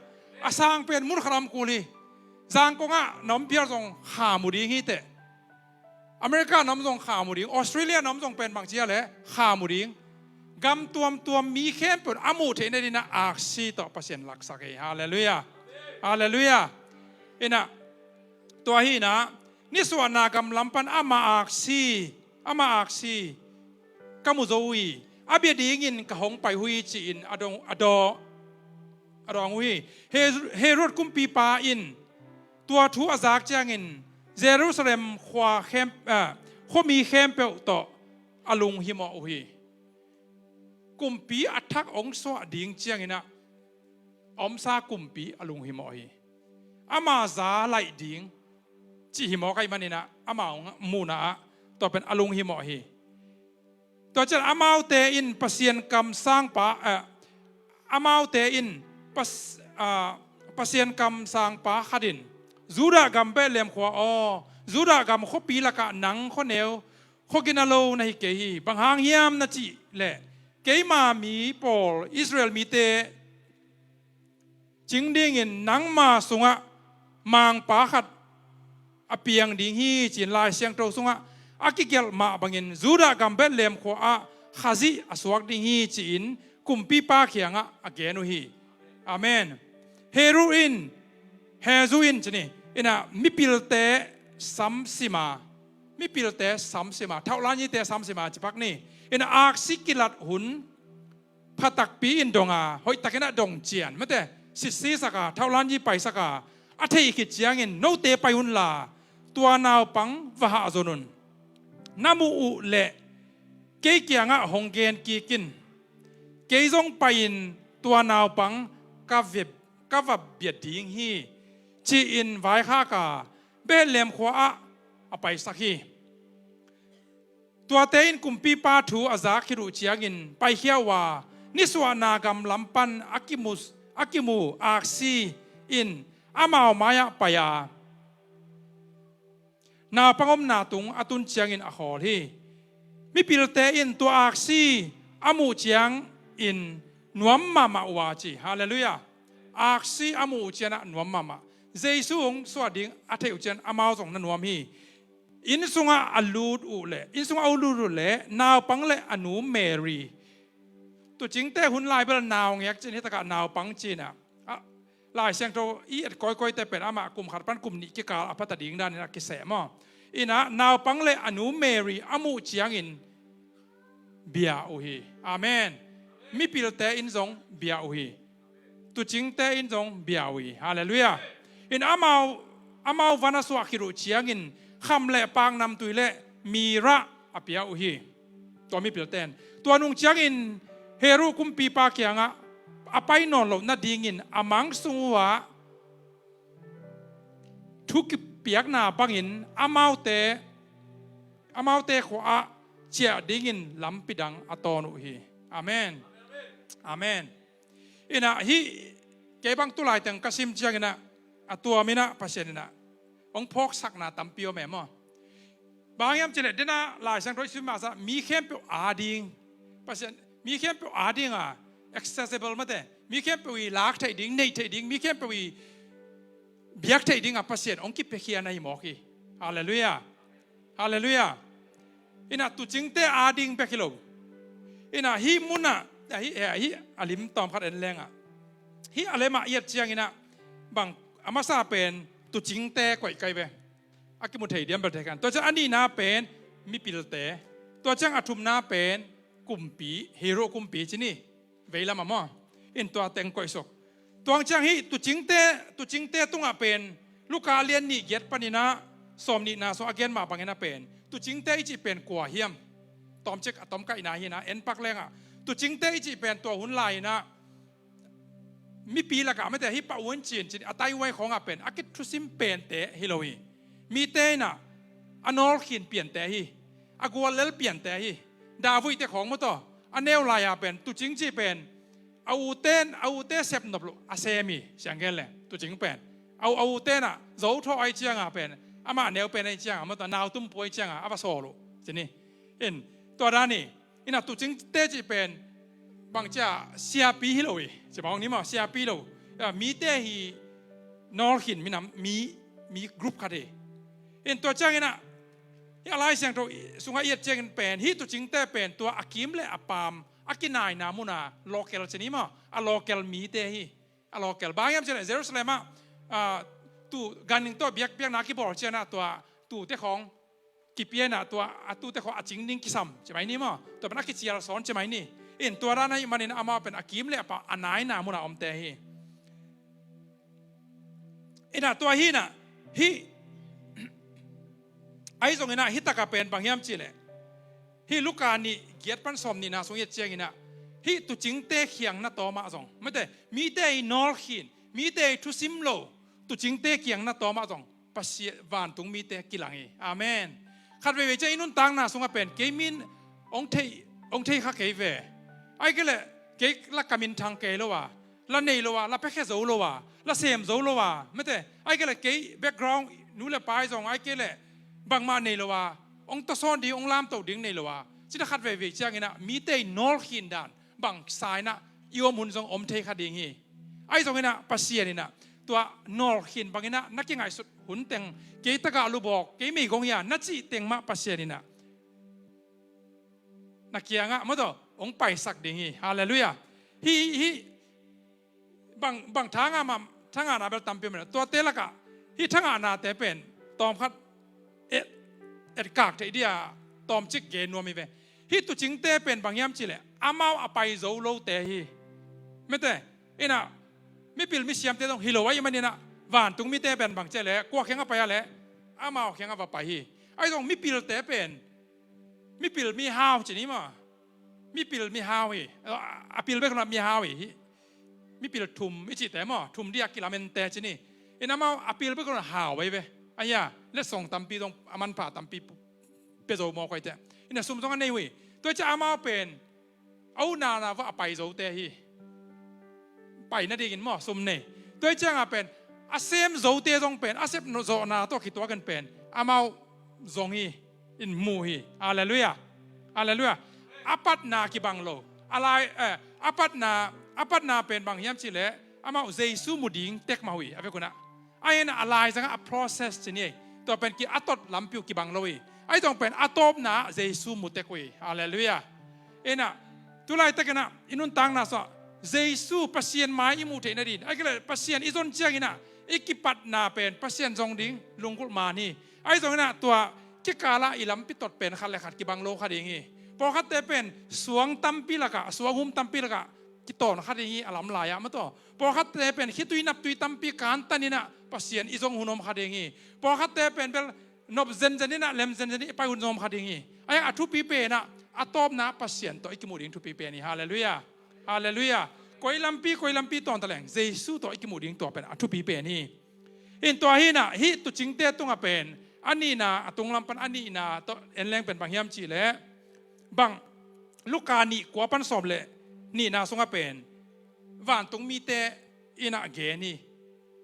A sang pen mun khat a om kul hi. Zangkong ah na om phial zong kha mu ding hi teh. America na om zong kha mu ding, Australia na om zong pen bang ci a leh kha mu ding. Gam tuamtuam mi khempeuh in a muh theih nading in ah aksi tawh Pasian laksak hi. Halleluiah. Halleluiah. Ina tua hi-in ah nisuahna gam lam pan ama aksi, ama aksi ka mu zo uh hi. A bia dingin ka hong pai uh hi, ci-in a dong, a daw, a dawng uh hi. He-, Herod kumpipa in tua thu a zak ciangin Jerusalem khua khem-, ah, khuami khempeuh tawh a lunghimawh uh hi. Kumpi a thak hong suah ding ciangin ah a omsa kumpi a lunghimawh hi. Ama za laih ding cih himawk ahih manin ah, ama hong muhna ah tua pen a lunghimawh hi. Tua ciang amaute in Pasian kamsangpa, eh, amaute in Pas-, ah, Pasian kamsangpa khat in, Judah gam Bethlehem khua aw, Judah gam khuapi lakah nang khuaneu, khua gina lo na hi kei hi. Bang hang hiam na cih leh, keima mi pawl Israel mite cing dingin nangma sungah mangpa khat a piang ding hi, ci-in Lai Siangtho sungah a kigelh mah bangin Judah gam Bethlehem khua ah Khazih a suak ding hi, ci-in kumpipa kiangah a gen uh hi. Amen. Herod in, Herod in ci ni, ina mipilte samsima, mipilte samsima, thauhlan yite samsima ci pak ni. Ina aksi kilat hun pha takpi in dong a, hoih takin a dong cian, mate, sitsi sak a, thauhlan yi paisak a, a theih khit ciangin, note pai un la, tua naupang va hahzon un. Na muh uh leh kei kiangah hong gen kik in. Kei zong pai-in tua naupang ka va, ka va bia ding hi, ci-in vaikhak a Bethlehem khua-ah a paisak hi. Tuate in kumpipa thu a zak khit uh ciangin paikhia uh a, nisuahna gamlam pan a kimu, a kimu aksi in amau mai-ah pai a, naupang omna tung a tun ciangin a khawl hi. Mipilte in tua aksi a muh ciangin nuam mahmah uh a ci. Halleluiah. Aksi a muh uh ciangah nuam mahmah. Jesu hong suah ding a theih uh ciang amau zong na nuam hi. Inn sungah a lut uh leh, inn sungah a lut uh leh naupang le a nu Mary. Tuucingte hun lai bel naungek cin, hitakah naupang cinah, a, Lai Siangtho i et kawikawite pen amah kum khat pan kum nih kikal a pata ding danin a kiseh maw? Inah naupang le a nu Mary a muh ciangin bia uh hi. Amen. Mipilte in zong bia uh hi. Tuucingte in zong bia uh hi. Halleluiah. In amau, amau van a suah khit uh ciangin kham le paknamtui le mirah a pia uh hi. Tua mipilte in tua nung ciangin Herod kumpipa kiangah a pai nawn loh nadingin a mang sung uhah thu kipiakna bangin amaute, amaute khua-ah ciah dingin lampi dang a tawn uh hi. Amen. Amen. Inah hih kei bang tulaiteng ka sim cianginah a tuam inah Pasian inah hong phawksakna tampi om e maw? Bang hiam cileh dena Lai Siangtho i sim masa mi khempeuh ading, Pasian mi khempeuh adinga accessible mate, mi khempeuh i lak theih ding, neih theih ding, mi khempeuh i biak theih dinga Pasian hong kipiakhia na hi mawk hi. Halleluiah. Halleluiah. Inah tuucingte ading bek hi lo. Inah hih munah, hih, hih a lim tawmkhat en lengah, hih a lemah i et cianginah bang a masa pen tuucingte koih kai ve. A kimu thei diam bel thei khan. Tua ciang a nihna pen mipilte. Tua ciang a thumna pen kumpi, Herod kumpi ci ni. Veilamah maw? In tua teng koihsuk. Tuang ciang hih tuucingte, tuucingte tungah pen Luka lian nih giat paninah sawm nihna sung a gen mah banginah pen tuucingte i cih pen kua hiam? Tawmcik a tomkaihna hinah en pak lengah tuucingte i cih pen tua hun lai-inah mipi lakah mate hih pah un cin cin a taihuai khawngah pen a kithusim pente hi lo hi. Mite inah a nawlkhin piante hi. A guallel piante hi. Davuihte khawng maw taw a neu lai-a pen tuucing cih pen a uten, a ute sepnop loh a sem hi. Siang gen le tuucing pen a, a ute inah zo thawh ai cianga pen amah neu pen ai cianga maw taw nau tumpu ai cianga a va sawl uh ci ni. In tua dan hi. Inah tuucingte cih pen bangcia siapi hi lo hi. Ci bang ni maw, siapi hi lo. Mite hi nawlkhin minam mi, mi group khat hi. In tua cianginah hih a Lai Siangtho sungah i et ciangin pen hih tuucingte pen tua a kim le a paam a kinaina muna local ci ni maw, a local mite hi. A local bang hiam cianah Jerusalem ah, ah, tu ganhing tawh biakpiakna a kibawl cianah tua tute khawng kipia inah tua a tute khawng a cing ding kisam ci mai ni maw? Tua pen a kicial sawn ci mai ni. In tua dan ahih manin amau pen a kim le a paam a naina muna omte hi. Inah tua hinah hih ahi zonginah hih taka pen bang hiam cihleh hih Luka nih giat pan sawm nihna sung i et cianginah hih tuucingte kiang na tawmah zong mate, mite i nawlkhin, mite i thusim lo tuucingte kiang na tawmah zong Pasian vantung mite kilang hi. Amen. Khat veivei ciang i nuntakna sungah pen kei min hong thei, hong thei kha kei ve. Ai kei leh kei la ka minthang kei lo a, la nei lo a, la piakhia zo lo a, la sem zo lo a mate, ai kei leh kei background nu le pa i zong ai kei leh bangmah nei lo a, hong tawsawn ding, hong lamto ding nei lo a, cita khat veivei cianginah mite i nawlkhin dan bang sa inah i om hun zong om thei kha ding hi. Ahi zonginah Pasian inah tua nawlkhin banginah na kingaihsut hun teng kei tagah lubawk, kei meigong hi a na cih teng mah Pasian inah na kiangah maw taw hong paisak ding hi. Halleluiah. Hih, hih bang, bang thangahna, thangahna bel tampi om inah tuate lakah hih thangahnate pen tawmkhat et, etkak theih dia tawmcik gen nuam hi ve. Hih tuucingte pen bang hiam cihleh amau a pai zo lote hi. Mate, inah mipil misiamte zong hi lo ahih maninah vantung mite pen bang cihleh kua kiang a pai a leh amau kiangah va pai hi. Ahi zong mipilte pen mipil mihau ci ni maw. Mipil mihau hi. A, a pil bek lo mihau hi. Mipil thum i cihte maw, thum dih a kilamente ci ni. In amau a pil bek lo hau ei ve. Ahi a, letsong tampi zong a manpha tampi pia zo maw koite. In a sum zong a nei uh hi. Tua ciah amau pen a unau na va a pai zote hi. Pai nadingin maw sum nei. Tua ciangah pen a sem zote zong pen a sep zawhna tawh kituakin pen amau zong hi. In mu hi. Halleluiah. Halleluiah. A patna kibang lo. A lai, eh, a patna, a patna pen bang hiam cihleh amau Jesu mu ding tek mah uh hi a vekun ah. Ahi in a laizangah a process ci ni ei. Tua pen ki a tot lampi uh kibang lo hi. Ahi zong pen a tawpna Jesu mu tek uh hi. Halleluiah. In ah, tu laitakin ah i nuntakna sungah Jesu Pasian mai i muh theih nadin, ahi kei leh Pasian i zon ciangin ah i kipatna pen Pasian zong ding lunggulh man hi. Ahi zongin ah tua kikalah i lampi tot pen khat le khat kibang lo kha ding hi. Pawlkhatte pen suang tampi lakah, suang hum tampi lakah kitawn kha ding hi a lam lai-ah maw taw. Pawlkhatte pen khitui naptui tampi kantanin ah Pasian i zong hun om kha ding hi. Pawlkhatte pen bel nop zenzen in ah lem zenzen in i pai hun zong om kha ding hi. Ahi a thupi pen ah a tawpna Pasian tawh i kimuh ding thupi pen hi. Halleluiah. Halleluiah. Koi lampi, koi lampi tawnta leng Jesu tawh i kimuh ding tua pen a thupi pen hi. In tua hi in ah hih tuucingte tungah pen a nihna, a tunglam pan a nihna tawh en leng pen bang hiam cihleh bang Luka nih kua pan sawm le nihna sungah pen vantung mite in ah gen hi.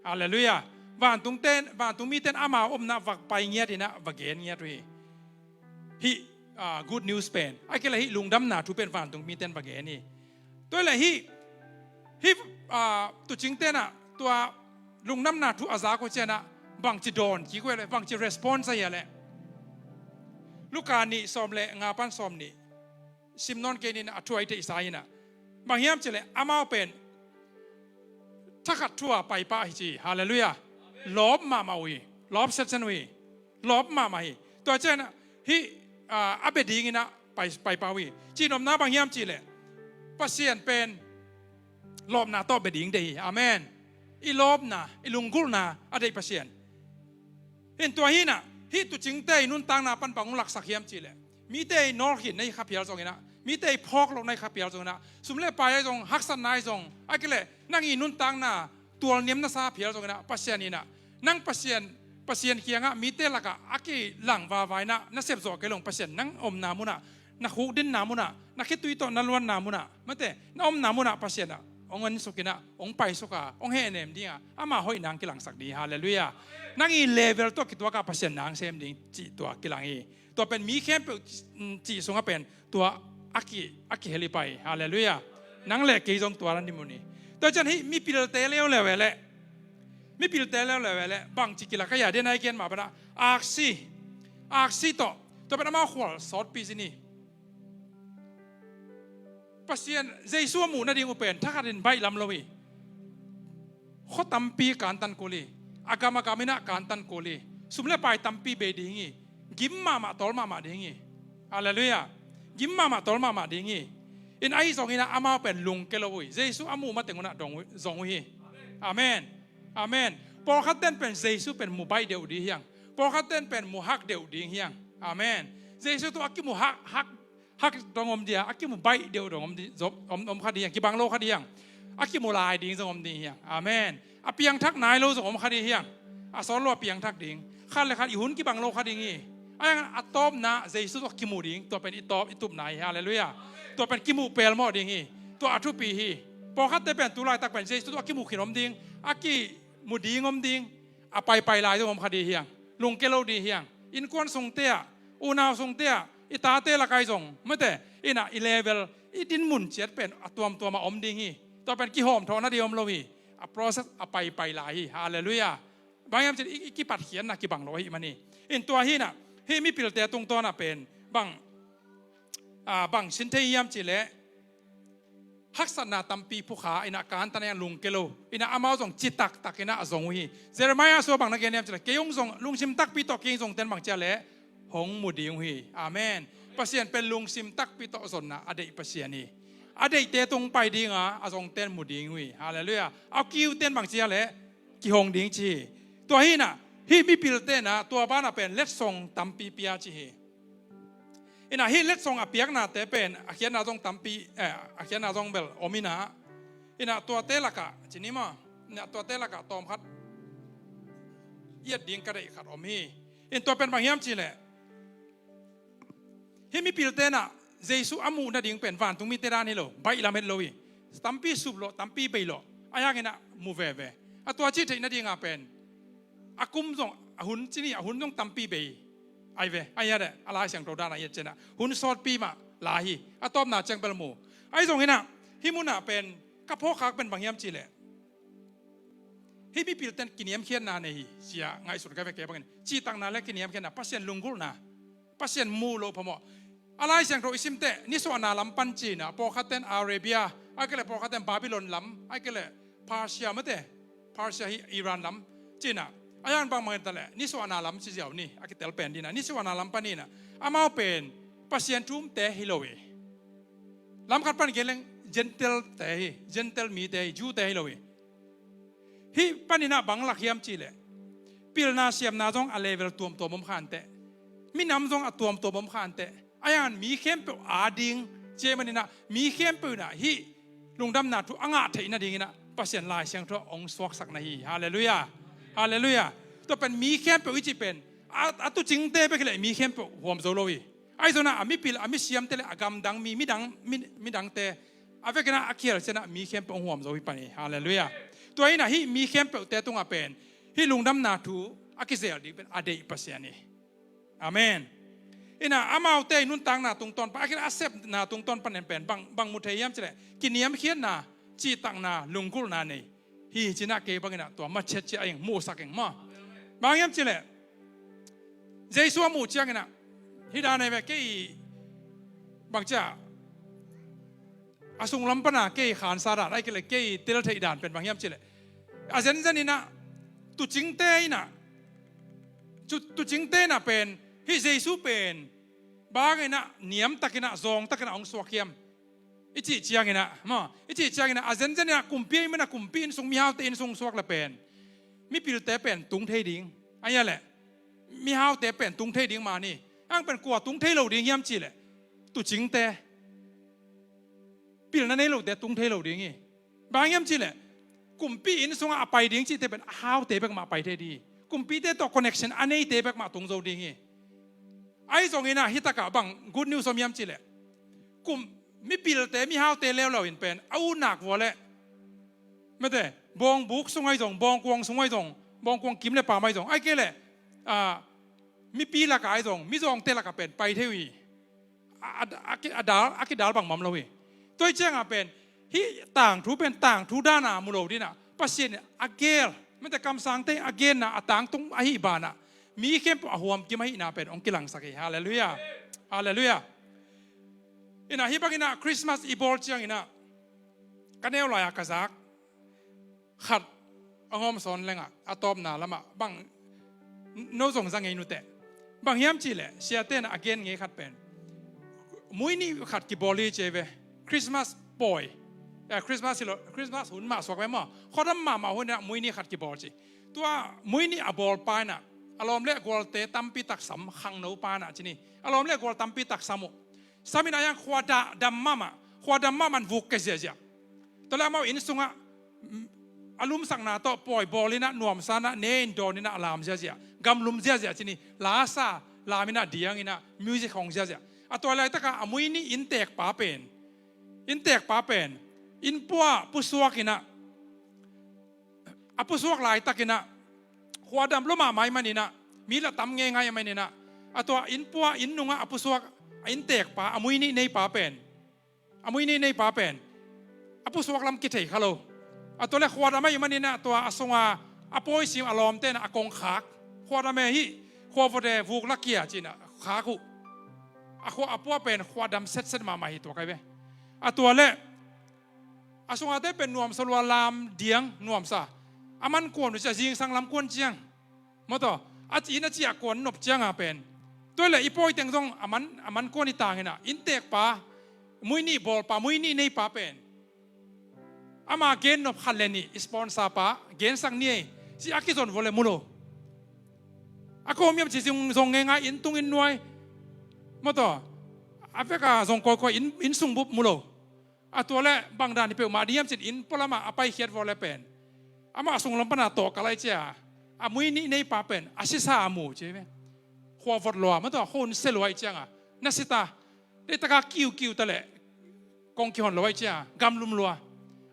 Halleluiah. Vantung ten, vantung mite in amau omna va pai ngiat in ah va gen ngiat uh hi. Hih, ah, good news pen, ahi kei leh hih lungdamna thu pen vantung mite in va gen hi. Tua hi leh hih, hih, ah, tuucingte in ah tua lungdamna thu a zak uh ciangin ah bangci dawn kik uh leh, bangci response a hia leh Luka nih sawm le nga pan sawm nih sim nawn kei ning, a thu a i theihsa hi in ah. Bang hiam cihleh amau pen thakhat thu-a paipah hi ci. Halleluiah. Lawp mahmah uh hi. Lawp setsen uh hi. Lawp mahmah hi. Tua ciangin ah hih, ah, a bia dingin ah pai, paipah uh hi. Cihnopna bang hiam cihleh Pasian pen lawpna tawh bia ding deih hi. Amen. I lawpna, i lunggulhna a deih Pasian. In tua hi in ah hih tuucingte i nuntakna pan bang hong laksak hiam cihleh mite i nawlkhin na hi kha phial zongin ah, mite i phawk loh na hi kha phial zongin ah, sum le pai ahi zong, haksatna ahi zong, ahi kei leh nang i nuntakna tualniam na sa phial zongin ah Pasian in ah nang Pasian, Pasian kiangah mite lakah a kilang vava in ah na sep zawh kei lo, Pasian nang omna munah, na khukdinna munah, na khitui tawh na luanna munah, mate, na omna munah Pasian ah hong ensuk in ah, hong paisuk a, hong hehnem ding a, ama hoihna hong kilangsak ding hi. Halleluiah. Nang i level tawh kituak a Pasian na hong sem ding cih tua kilang hi. Tua pen mi khempeuh, mm, cih sungah pen tua a ki, a kihel hi pai. Halleluiah. Nang le kei zong tua la ni mun hi. Tua ciang hih mipilte leuleu eh leh, mipilte leuleu eh leh bangci kilak a hia, den a i gen mah pan ah aksi, aksi tawh, tua pen amau khual sawtpi ci ni. Pasian, Jesu a muh nading uh pen thakhat in baih lam lo hi. Khua tampi kantan kul hi. A gam a gam in ah kantan kul hi. Sum le pai tampi bei ding hi. Gim mahmah tawl mahmah ding hi. Halleluiah. Gim mahmah tawl mahmah ding hi. In ahi zongin ah amau pen lungke lo uh hi. Jesu a muh mateng un ah dong uh, zong uh hi. Amen. Amen. Pawlkhat ten pen Jesu pen mu baih deuh ding hi hang. Pawlkhat ten pen mu hak deuh ding hi hang. Amen. Jesu tawh a kimu hak, hak, hak dong om ding a, a kimu baih deuh dong om ding, zong om, om kha ding hi hang, kibang lo kha ding hi hang. A kimu lai ding zong om ding hi hang. Amen. A piangthak nai lo zong om kha ding hi hang. A sawt lo a piangthak ding. Khat le khat i hun kibang lo kha ding hi. Ahi hang a tawpna Jesu tawh kimu ding, tua pen i tawp, i tupna hi. Halleluiah. Tua pen kimuh pelmawh ding hi. Tua a thupi hi. Pawlkhatte pen tu laitak pen Jesu tawh a kimuh khin om ding, a kimu ding om ding. A paipai lai zong om kha ding hi hang. Lungke lo ding hi hang. Innkuan sungte ah, unau sungte ah, i tate lak ah zong, mate, in ah i level, i dinmun ciat pen a tuamtuam a om ding hi. Tua pen kihawmthawh nading om lo hi. A process a paipai lai hi. Halleluiah. Bang hiam cih leh i, i kipatkhiatna kibang lo ahih manin. In tua hi in ah, hih mipilte tungtawn ah pen bang, ah, bang sin thei hiam cih leh haksatna tampi phukha in ah kantan a, lungke lo in ah, amau zong citak tak in ah a zong uh hi. Jeremiah sung bang na gen hiam cih leh, kei hong zong, lungsim takpi tawh kei hong zongte in bang ci a leh hong mu ding uh hi. Amen. Pasian pen lungsim takpi tawh zonna a deih Pasian hi. A deihte tung pai ding a, a zongte in mu ding uh hi. Halleluiah. A kiute in bang ci a leh kihong ding ci hi. Tua hi in ah, Hih mipilte in ah tua banah pen letsong tampi pia ci hi. In ah hih letsong a piaknate pen a khiatna zong tampi, eh, a khiatna zong bel om in ah. In ah tuate lakah ci ni maw, in ah tuate lakah tawmkhat i et ding ka deih khat om hi. In tua pen bang hiam cih leh hih mipilte in ah Jesu a muh nading pen vantung mite dan hi lo, baih lam het lo hi. Tampi sup lawh, tampi bei lawh, ahi hangin ah mu veve. A tua cih theih nading a pen a kum zong, a hun ci ni, a hun zong tampi bei ahi ve. Ahi a deh, a Lai Siangtho dan a i et ciangin ah hun sawtpi mah lai hi. A tawpna ciang bel mu. Ahi zongin ah hih mun ah pen ka phawkkhak pen bang hiam cih leh hih mipilte'n kiniamkhiatna nei hi ci-a ngaihsun ka hi ve kei bangin. Cihtakna le kiniamkhiatna, Pasian lunggulhna, Pasian muh loh phamawh. A Lai Siangtho i sim teh nisuahna lam pan ci-in ah pawlkhatte'n Arabia, ahih kei leh pawlkhatte'n Babylon lam, ahih kei leh Persia mate, Persia hi Iran lam ci-in ah. Ahi hang bang bang hi ta leh nisuahna lam ci ziau ni, a kitel pen ding in ah nisuahna lam pan hi-in ah. Amau pen Pasian thu umte hi lo hi. Lam khat pan gen leng Gentile-te hi, Gentile mite hi, Jew-te hi lo hi. Hih panin ah bang lak hiam cih leh pilna siamna zong a level tuamtuam om kha inteh. Minam zong a tuamtuam om kha inteh. Ahi hangin mi khempeuh ading ci ahih manin ah mi khempeuh in ah hih lungdamna thu a ngah theih nadingin ah Pasian Lai Siangtho hong suaksak na hi. Halleluiah. Halleluiah. Tua pen mi khempeuh i cih pen a, a tuucingte bek hi leh mi khempeuh huam zo lo hi. Ahi zongin ah a mipil, a misiamte le a gamdang mi, midang, mi, midangte a vekin ah a khial ciangin ah mi khempeuh hong huam zo hi pan hi. Halleluiah. Tua in ah hih mi khempeuhte tungah pen hih lungdamna thu a kizel ding pen a deih Pasian hi. Amen. In ah amaute i nuntakna tungtawn pan, a khin a sepna tungtawn panin pen bang, bang mu thei hiam cih leh kiniamkhiatna, cihtakna, lunggulhna nei hi ci-in ah kei bangin ah tua machia cia ing, muhsak ing maw. Bang hiam cih leh Jesu a muh ciangin ah hih dan ahi ve, kei bang ci-a a sunglam pan a kei khansa dan, ahih kei leh kei tel theih dan pen bang hiam cih leh a zenzen in ah tuucingte in ah, tu, tuucingte in ah pen hih Jesu pen bang in ah niamtakin ah, zawngtakin ah hong suak hiam i cih ciangin ah maw, i cih ciangin ah a zenzen in ah kumpi ahih manin ah kumpi innsung, mihaute innsung suak leh pen mipilte pen tung thei ding, ahi a leh mihaute pen tung thei ding mah ni. Ahi hang pen kua tung thei lo ding hiam cih leh tuucingte, pilna nei lote tung thei lo ding hi. Bang hiam cih leh kumpi innsungah a pai ding cihte pen a haute bek mah pai thei ding hi. Kumpite tawh connection a neite bek mah tung zo ding hi. Ahi zongin ah hih takah bang good news om hiam cih leh kum, mipilte, mihaute leuleu in pen a utnak vua leh mate, bawngbuk sung ahi zong, bawngkuang sung ahi zong, bawngkuang kim le paam ahi zong, ahih kei leh, ah, mipi lakah ahi zong, mizawngte lakah pen pai thei uh hi. A, a, a, a, ki, a dal, a kidal bangmah om lo hi. Tua ahih ciangin pen hih tangthu pen tangthu dan a mu lo ding in ah Pasian in a gel, mate, kamsangte a genna a tangtung ahih banah mi khempeuh a huamkim ahihna pen hong kilangsak hi. Halleluiah. Halleluiah. In ah hih bangin ah Christmas i bawl ciangin ah ka neu lai-a ka zak khat hong om sawn leng ah, a tawpna lamah bang, no zong za ngei nuteh. Bang hiam cih leh siate in a gen ngei khat pen, mui nih khat kibawl hi ci hi ve. Christmas pawi, eh, Christmas hi lo, Christmas hun mah suak ve maw, khuadam mahmah hun in ah mui nih khat kibawl ci. Tua mui nih a bawlpa in ah a lawm le gualte tampi tak sam, khangnopa in ah ci ni, a lawm le gual tampi tak sam uh. Sam in ah, ahi hang khua dam mahmah, khua dam mahmah in vuk ke ziahziah. Tua leh amau inn sungah, mm, a lumsakna tawh pawi bawl in ah, nuamsa in ah, ne in dawn in ah a lam ziahziah, gamlum ziahziah ci ni, lasa lam in ah, diang in ah, music hong ziahziah. A tua laitakah a mui nih innteekpa pen, innteekpa pen inn pua pusuak in ah, a pusuak laitakin ah, khuadam lua mahmah ahih manin ah, mi lah tam ngeingai ahih manin ah, a tua inn pua, inn nungah a pusuak a innteekpa, a mui nih neipa pen, a mui nih neipa pen a pusuak lam kithei kha lo. A tua leh khuadam ahih manin ah, tua a sunga a pawi sim a lawmte in ah a kong khak. Khuadam e hih, khuavawte vuk la kia ci-in ah khak uh. A khua, a pua pen khuadam setset mahmah hi, tua ka hi ve. A tua leh a sungate pen nuamsa lua, lam, diang, nuamsa. A man kuan uh ci-a, zingsang lam kuan ciang, maw taw, a ci in a ciah kuan nop ciang a pen, tua leh i pawi teng zong a man, a man kuan hi ta-in ah, innteekpa, mui nih bawlpa, mui nih neipa pen ama gen nop khat le nih, i sponsorpa gensak ni ei, ci a kizon vua leh mu lo. A kawm hiam ci zong, zong ngeingai, inn tung inn nuai, mawtaw, a veka zong kawikawi, inn, inn sung bup mu lo. A tua le bang dan hi peuhmah ding hiam cin inn pualamah a paikhiat vua le pen, amah sunglam pana tawh ka lai cia, a mui nih neipa pen a sisa a mu ci ve. Khua vot lua, mawtaw, khua un se lua ih cianga na sita. Deitaka kiukiu ta leh kong kihon lo aih cia, gamlum lua.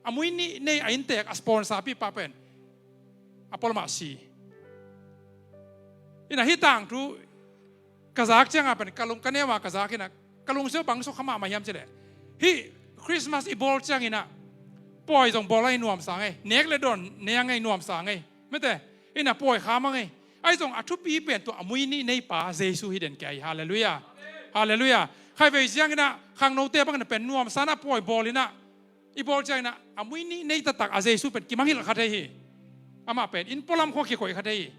A mui nih nei a inntek a sponsor pipa pen a pualamah si. Ina hih tangthu ka zak cianga pen ka lung ka neu a ka zak ina, ka lungsim bang sukha mahmah hiam cileh, hih Christmas i bawl cianginah pawi zong bawl a i nuamsa ngei, nek le dawn nei a ngei nuamsa ngei, mete, ina pawi kham a ngei. Ahi zong a thupi pen tua a mui nih neipa Jesu hi den kia hi. Halleluiah. Halleluiah. Khaivei zianginah khangnote bangin a pen nuamsa na pawi bawl inah, i bawl cianginah a mui nih nei taktak a Jesu pen kimangngilh kha thei hi. Amah pen inn pualam khua kikoih kha thei hi.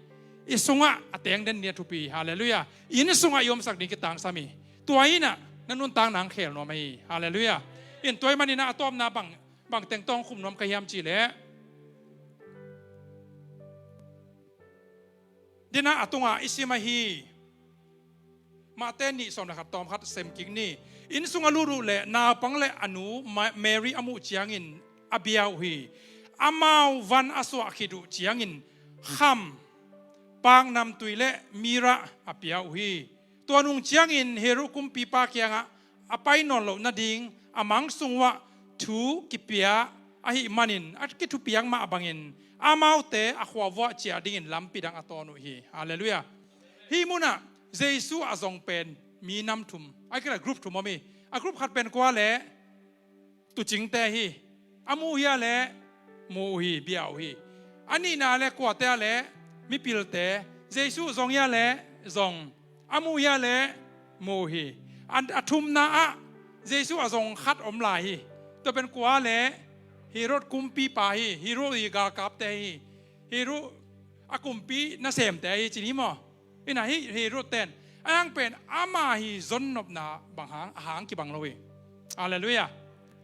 I sungah a teng den ni a thupi hi. Halleluiah. Inn sungah i omsak ding kitangsam hi. Tua inah na nuntak nang khel nuam hi. Halleluiah. In tua i maninah a tawpna bang, bang teng tawng khum nuam ka hiam cileh, dena a tunga i sim ahi. Mate nih sawm le khat tawm khat sem kik ni. Inn sung a lut uh le naupang le a nu Ma-, Mary a muh ciangin a bia uh hi. Amau van a suah khit uh ciangin kham, paknamtui le myrrh a pia uh hi. Tua nung ciangin Herod kumpipa kiangah a pai nawn loh nading a mang sung uhah thu kipia ahih manin a kithupiak mah bangin amaute a khua vuah ciah dingin lampi dang a tawn uh hi. Halleluiah. Hih munah Jesu a zong pen mi nam thum, a kila group thum om hi. A group khat pen kua le tucingte hi. A mu hia le mu uh hi, bia uh hi. A nihna le kuate a le mipilte, Jesu zong hia le zong, a mu hia le mu uh hi. A, a thumna ah Jesu a zong khat om lai hi. Tua pen kua le Herod kumpipa hi. Herod hi galkapte hi. Herod a kumpi nasemte hi cin hi maw? Ina hih Herod ten a hang pen ama hi zonnopna bang hang, a hang kibang lo hi. Halleluiah.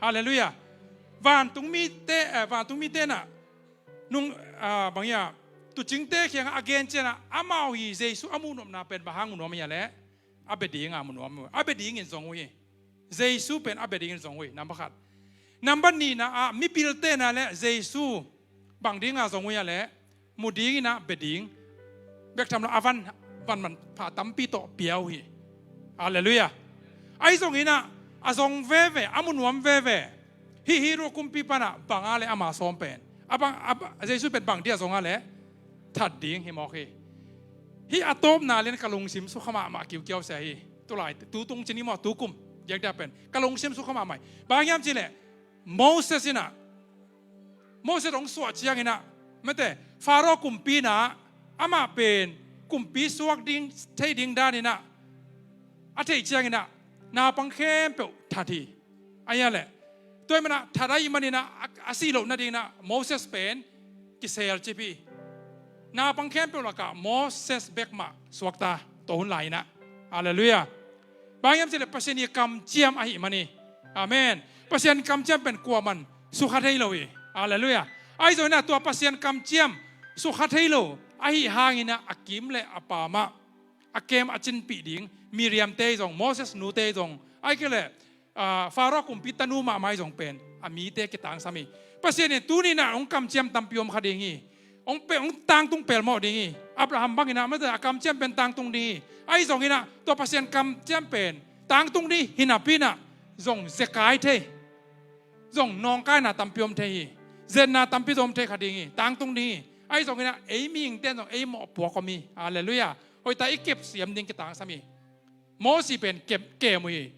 Halleluiah. Vantung mite, eh, vantung mite na nung, ah, bang hia, tucingte kiangah a gen cianah amau hi Jesu a muhnopna pen bang hang mu nuam hia le a bia dinga mu nuam uh. A bia dingin zong uh hi. Jesu pen a bia dingin zong uh hi. Number khat. Number nihna ah mipilte na le Jesu bang dinga zong uh hia le mu dinginah bia ding bek tham lo a van, van manpha tampi tawh pia uh hi. Halleluiah. Ahi zonginah a zong veve, a mu nuam veve. Hih Herod kumpi panah banga le ama sawm pen a bang, a ba-, Jesu pen bang dia zonga le that ding hi mawk hi. Hih a tawpna lian ka lungsim sukha mahmah kiukiau sia hi. Tulai tu tung cin hi maw, tu kum diakdiak pen ka lungsim sukha mahmah hi. Bang hiam cileh Moses inah, Moses hong suah cianginah, mete, Faro kumpi inah amah pen kumpi suak ding, thei ding daninah a theih cianginah naupang khempeuh that hi. Ahi a leh tua hi manah that ahih maninah a, a sih loh nadinginah Moses pen kiselcip hi. Naupang khempeuh lakah Moses bek mah suakta tua hun lai inah. Halleluiah. Bang hiam cileh Pasian i kamciam ahih man hi. Amen. Pasian kamciam pen kuaman sukha thei lo hi. Halleluiah. Ahi zonginah tua Pasian kamciam sukha thei lo ahih hanginah a kim le a pamah a kem a cinpih ding Miriamte zong, Moses nute zong, ahi kei leh, ah, Faro kumpi tanu mahmah hi zong pen a mite kitangsam hi. Pasian in tuninah hong kamciam tampi om kha ding hi. Hong pe, hong tangtung pelmawh ding hi. Abraham banginah mate a kamciam pen tangtung ding hi. Ahi zonginah tua Pasian kamciam pen tangtung ding hi napi inah zong zekai thei, zong nawngkaina tampi om thei hi. Zetna tampi zong om thei kha ding hi. Tangtung ding hi. Ahi zonginah ei mihingte zong ei mawhpuak om hi. Halleluiah. Hoihtak i kepsiam ding kitangsam hi. Moses pen kem, kem uh hi.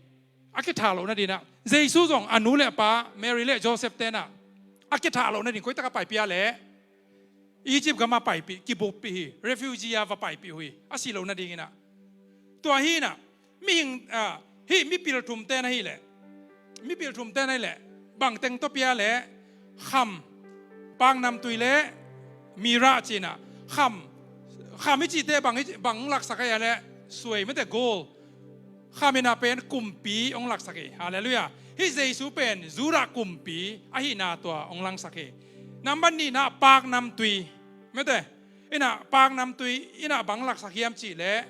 A kithah loh nadinah Jesu zong a nu le a pa Mary le Joseph tenah a kithah loh nading koitak a paipih a leh Egypt gama paipih, kibuppih hi. Refugee a va paipih uh hi. A sih loh nadinginah. Tua hinah mihing, ah, hih mipil thumte na hileh, mipil thumte na hileh bang teng tawh pia leh kham, paknamtui le myrrh cinah kham, kham i cihte bang, bang laksak ahi a leh suai mete gold. Kham inah pen kumpi hong laksak hi. Halleluiah. Hih Jesu pen Judah kumpi ahihna tua hong langsak hi. Nambat nihna paknamtui mete Innah paak namtui innah bang laksak hiam cihleh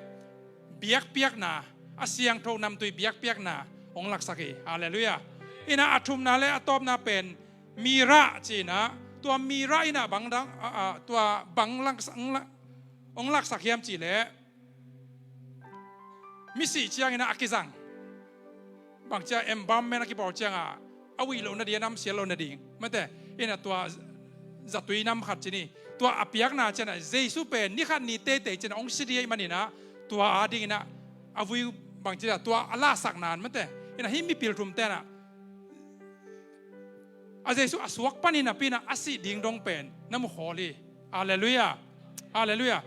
biakpiakna, a siangtho namtui biakpiakna hong laksak hi. Halleluiah. Innah a thumna le a tawpna pen mirah ci-inah, tua mirah innah bang dang, a, a, tua bang laksak, hong laksak hiam cihleh misih cianginah a kizang, bangcia embalmment a kibawl cianga a uih loh nading, a namsial loh nading, mate, innah tua zatui nam khat ci ni. Tua a piakna cianah Jesu pen ni khat ni teitei cianah hong si ding ahih maninah tua a dinginah a vui bangcia tua a lahsakna, mate, innah hih mipil thum tenah a Jesu a suak panin a pinah a sih ding dong pen na mu khawl hi. Halleluiah. Halleluiah.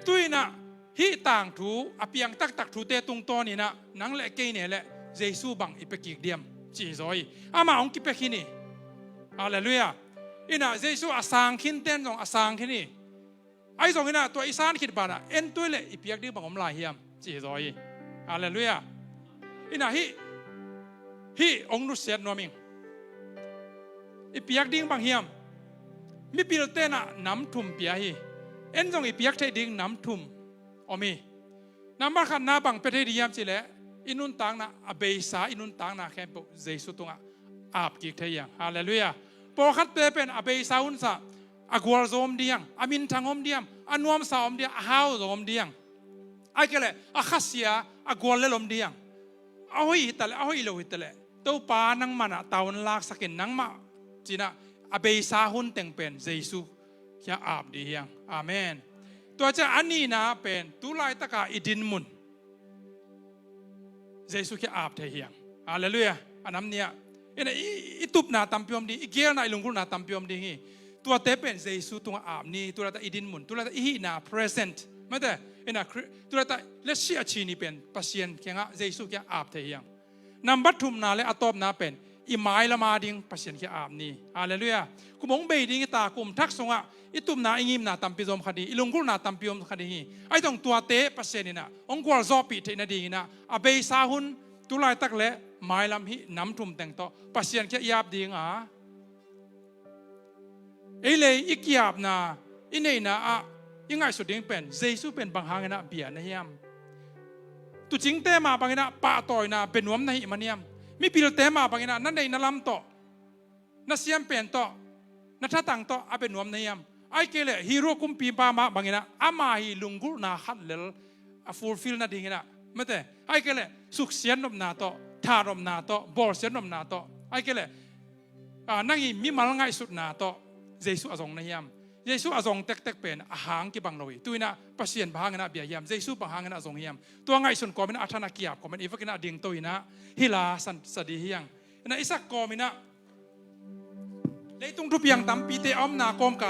Tuinah hih tangthu a piang taktak thute tungtawninah nang le kei ne le Jesu bang i pia kik diam ci hi zaw hi. Amah hong kipia khin hi. Halleluiah. Innah Jesu a sang khin ten zong a sang khin hi. Ahi zonginah tua i san khit banah en tuai le i piak ding bang om lai hiam ci hi zaw hi. Halleluiah. Innah hih, hih hong nusiat nuam ing. I piak ding bang hiam? Mipil tenah nam thum pia hi. En zong i piak theih ding nam thum om hi. Nambat khatna bang pia thei ding hiam cihleh i nuntakna, a beisa i nuntakna khempeuh Jesu tungah ap kik thei hiang. Halleluiah. Pawlkhatte pen a beisa hunsa a gualzo om ding hiang, a minthang om ding hiang, a nuamsa om ding hiang, a hauzo om ding hiang. Ahih kei leh a khasia, a guallel om ding hiang. A hoih hitaleh, a hoih lo hitaleh, Topa nangmah na taun laksakin nangmah cinah a beisa hun teng pen Jesu kiang ap ding hiang. Amen. Tua ciah a nihna pen tu laitaka i din mun Jesu kiang ap thei hiang. Halleluiah. A nam nih ah innah i, i tupna tampi om ding, i geelna, i lunggulhna tampi om ding hi. Tuate pen Jesu tungah ap ni. Tu laitah i din mun, tu laitah i hihna present, mate, innah Khri-, tu laitah letsia a ci ni pen Pasian kiangah Jesu kiang ap thei hiang. Nambat thumna le a tawpna pen i mailam a ding Pasian kiang ap ni. Halleluiah. Kum hong bei ding hi ta, kum thak sungah i tupna, i ngimna tampi zong om kha ding hi, i lunggulhna tampi om kha ding hi. Ahi zong tuate Pasian innah hong gualzawhpih theih nadinginah a beisa hun, tu laitak le mailam, hih nam thum teng tawh Pasian kiang i ap dinga, ei le ei i ki-apna, i neihna ah i ngaihsut ding pen Jesu pen bang hanginah bia na hiam? Tuucingte mah banginah pahtawina bia nuam na hih man hiam? Mipilte mah banginah na neihna lam tawh, na siampen tawh, na thatang tawh a bia nuam na hiam? Ahih kei leh Nero kumpipa mah banginah ama hih lunggulhna khat lel a fulfill nadinginah, mate, ahih kei leh suksiat nopna tawh, that nopna tawh, bawlsiat nopna tawh, ahih kei leh, a, nang ii mimal ngaihsutna tawh Jesu a zong na hiam? Jesu a zong tektek pen a hang kibang lo hi. Tuinah Pasian bang hanginah bia hiam? Jesu bang hanginah zong hiam? Tua ngaihsun kawminah a than a ki-ap kawmin i vakinah dingto inah hih la san sa ding hiang. Innah i sak kawminah leitung thupiang tampite a omna kawmkal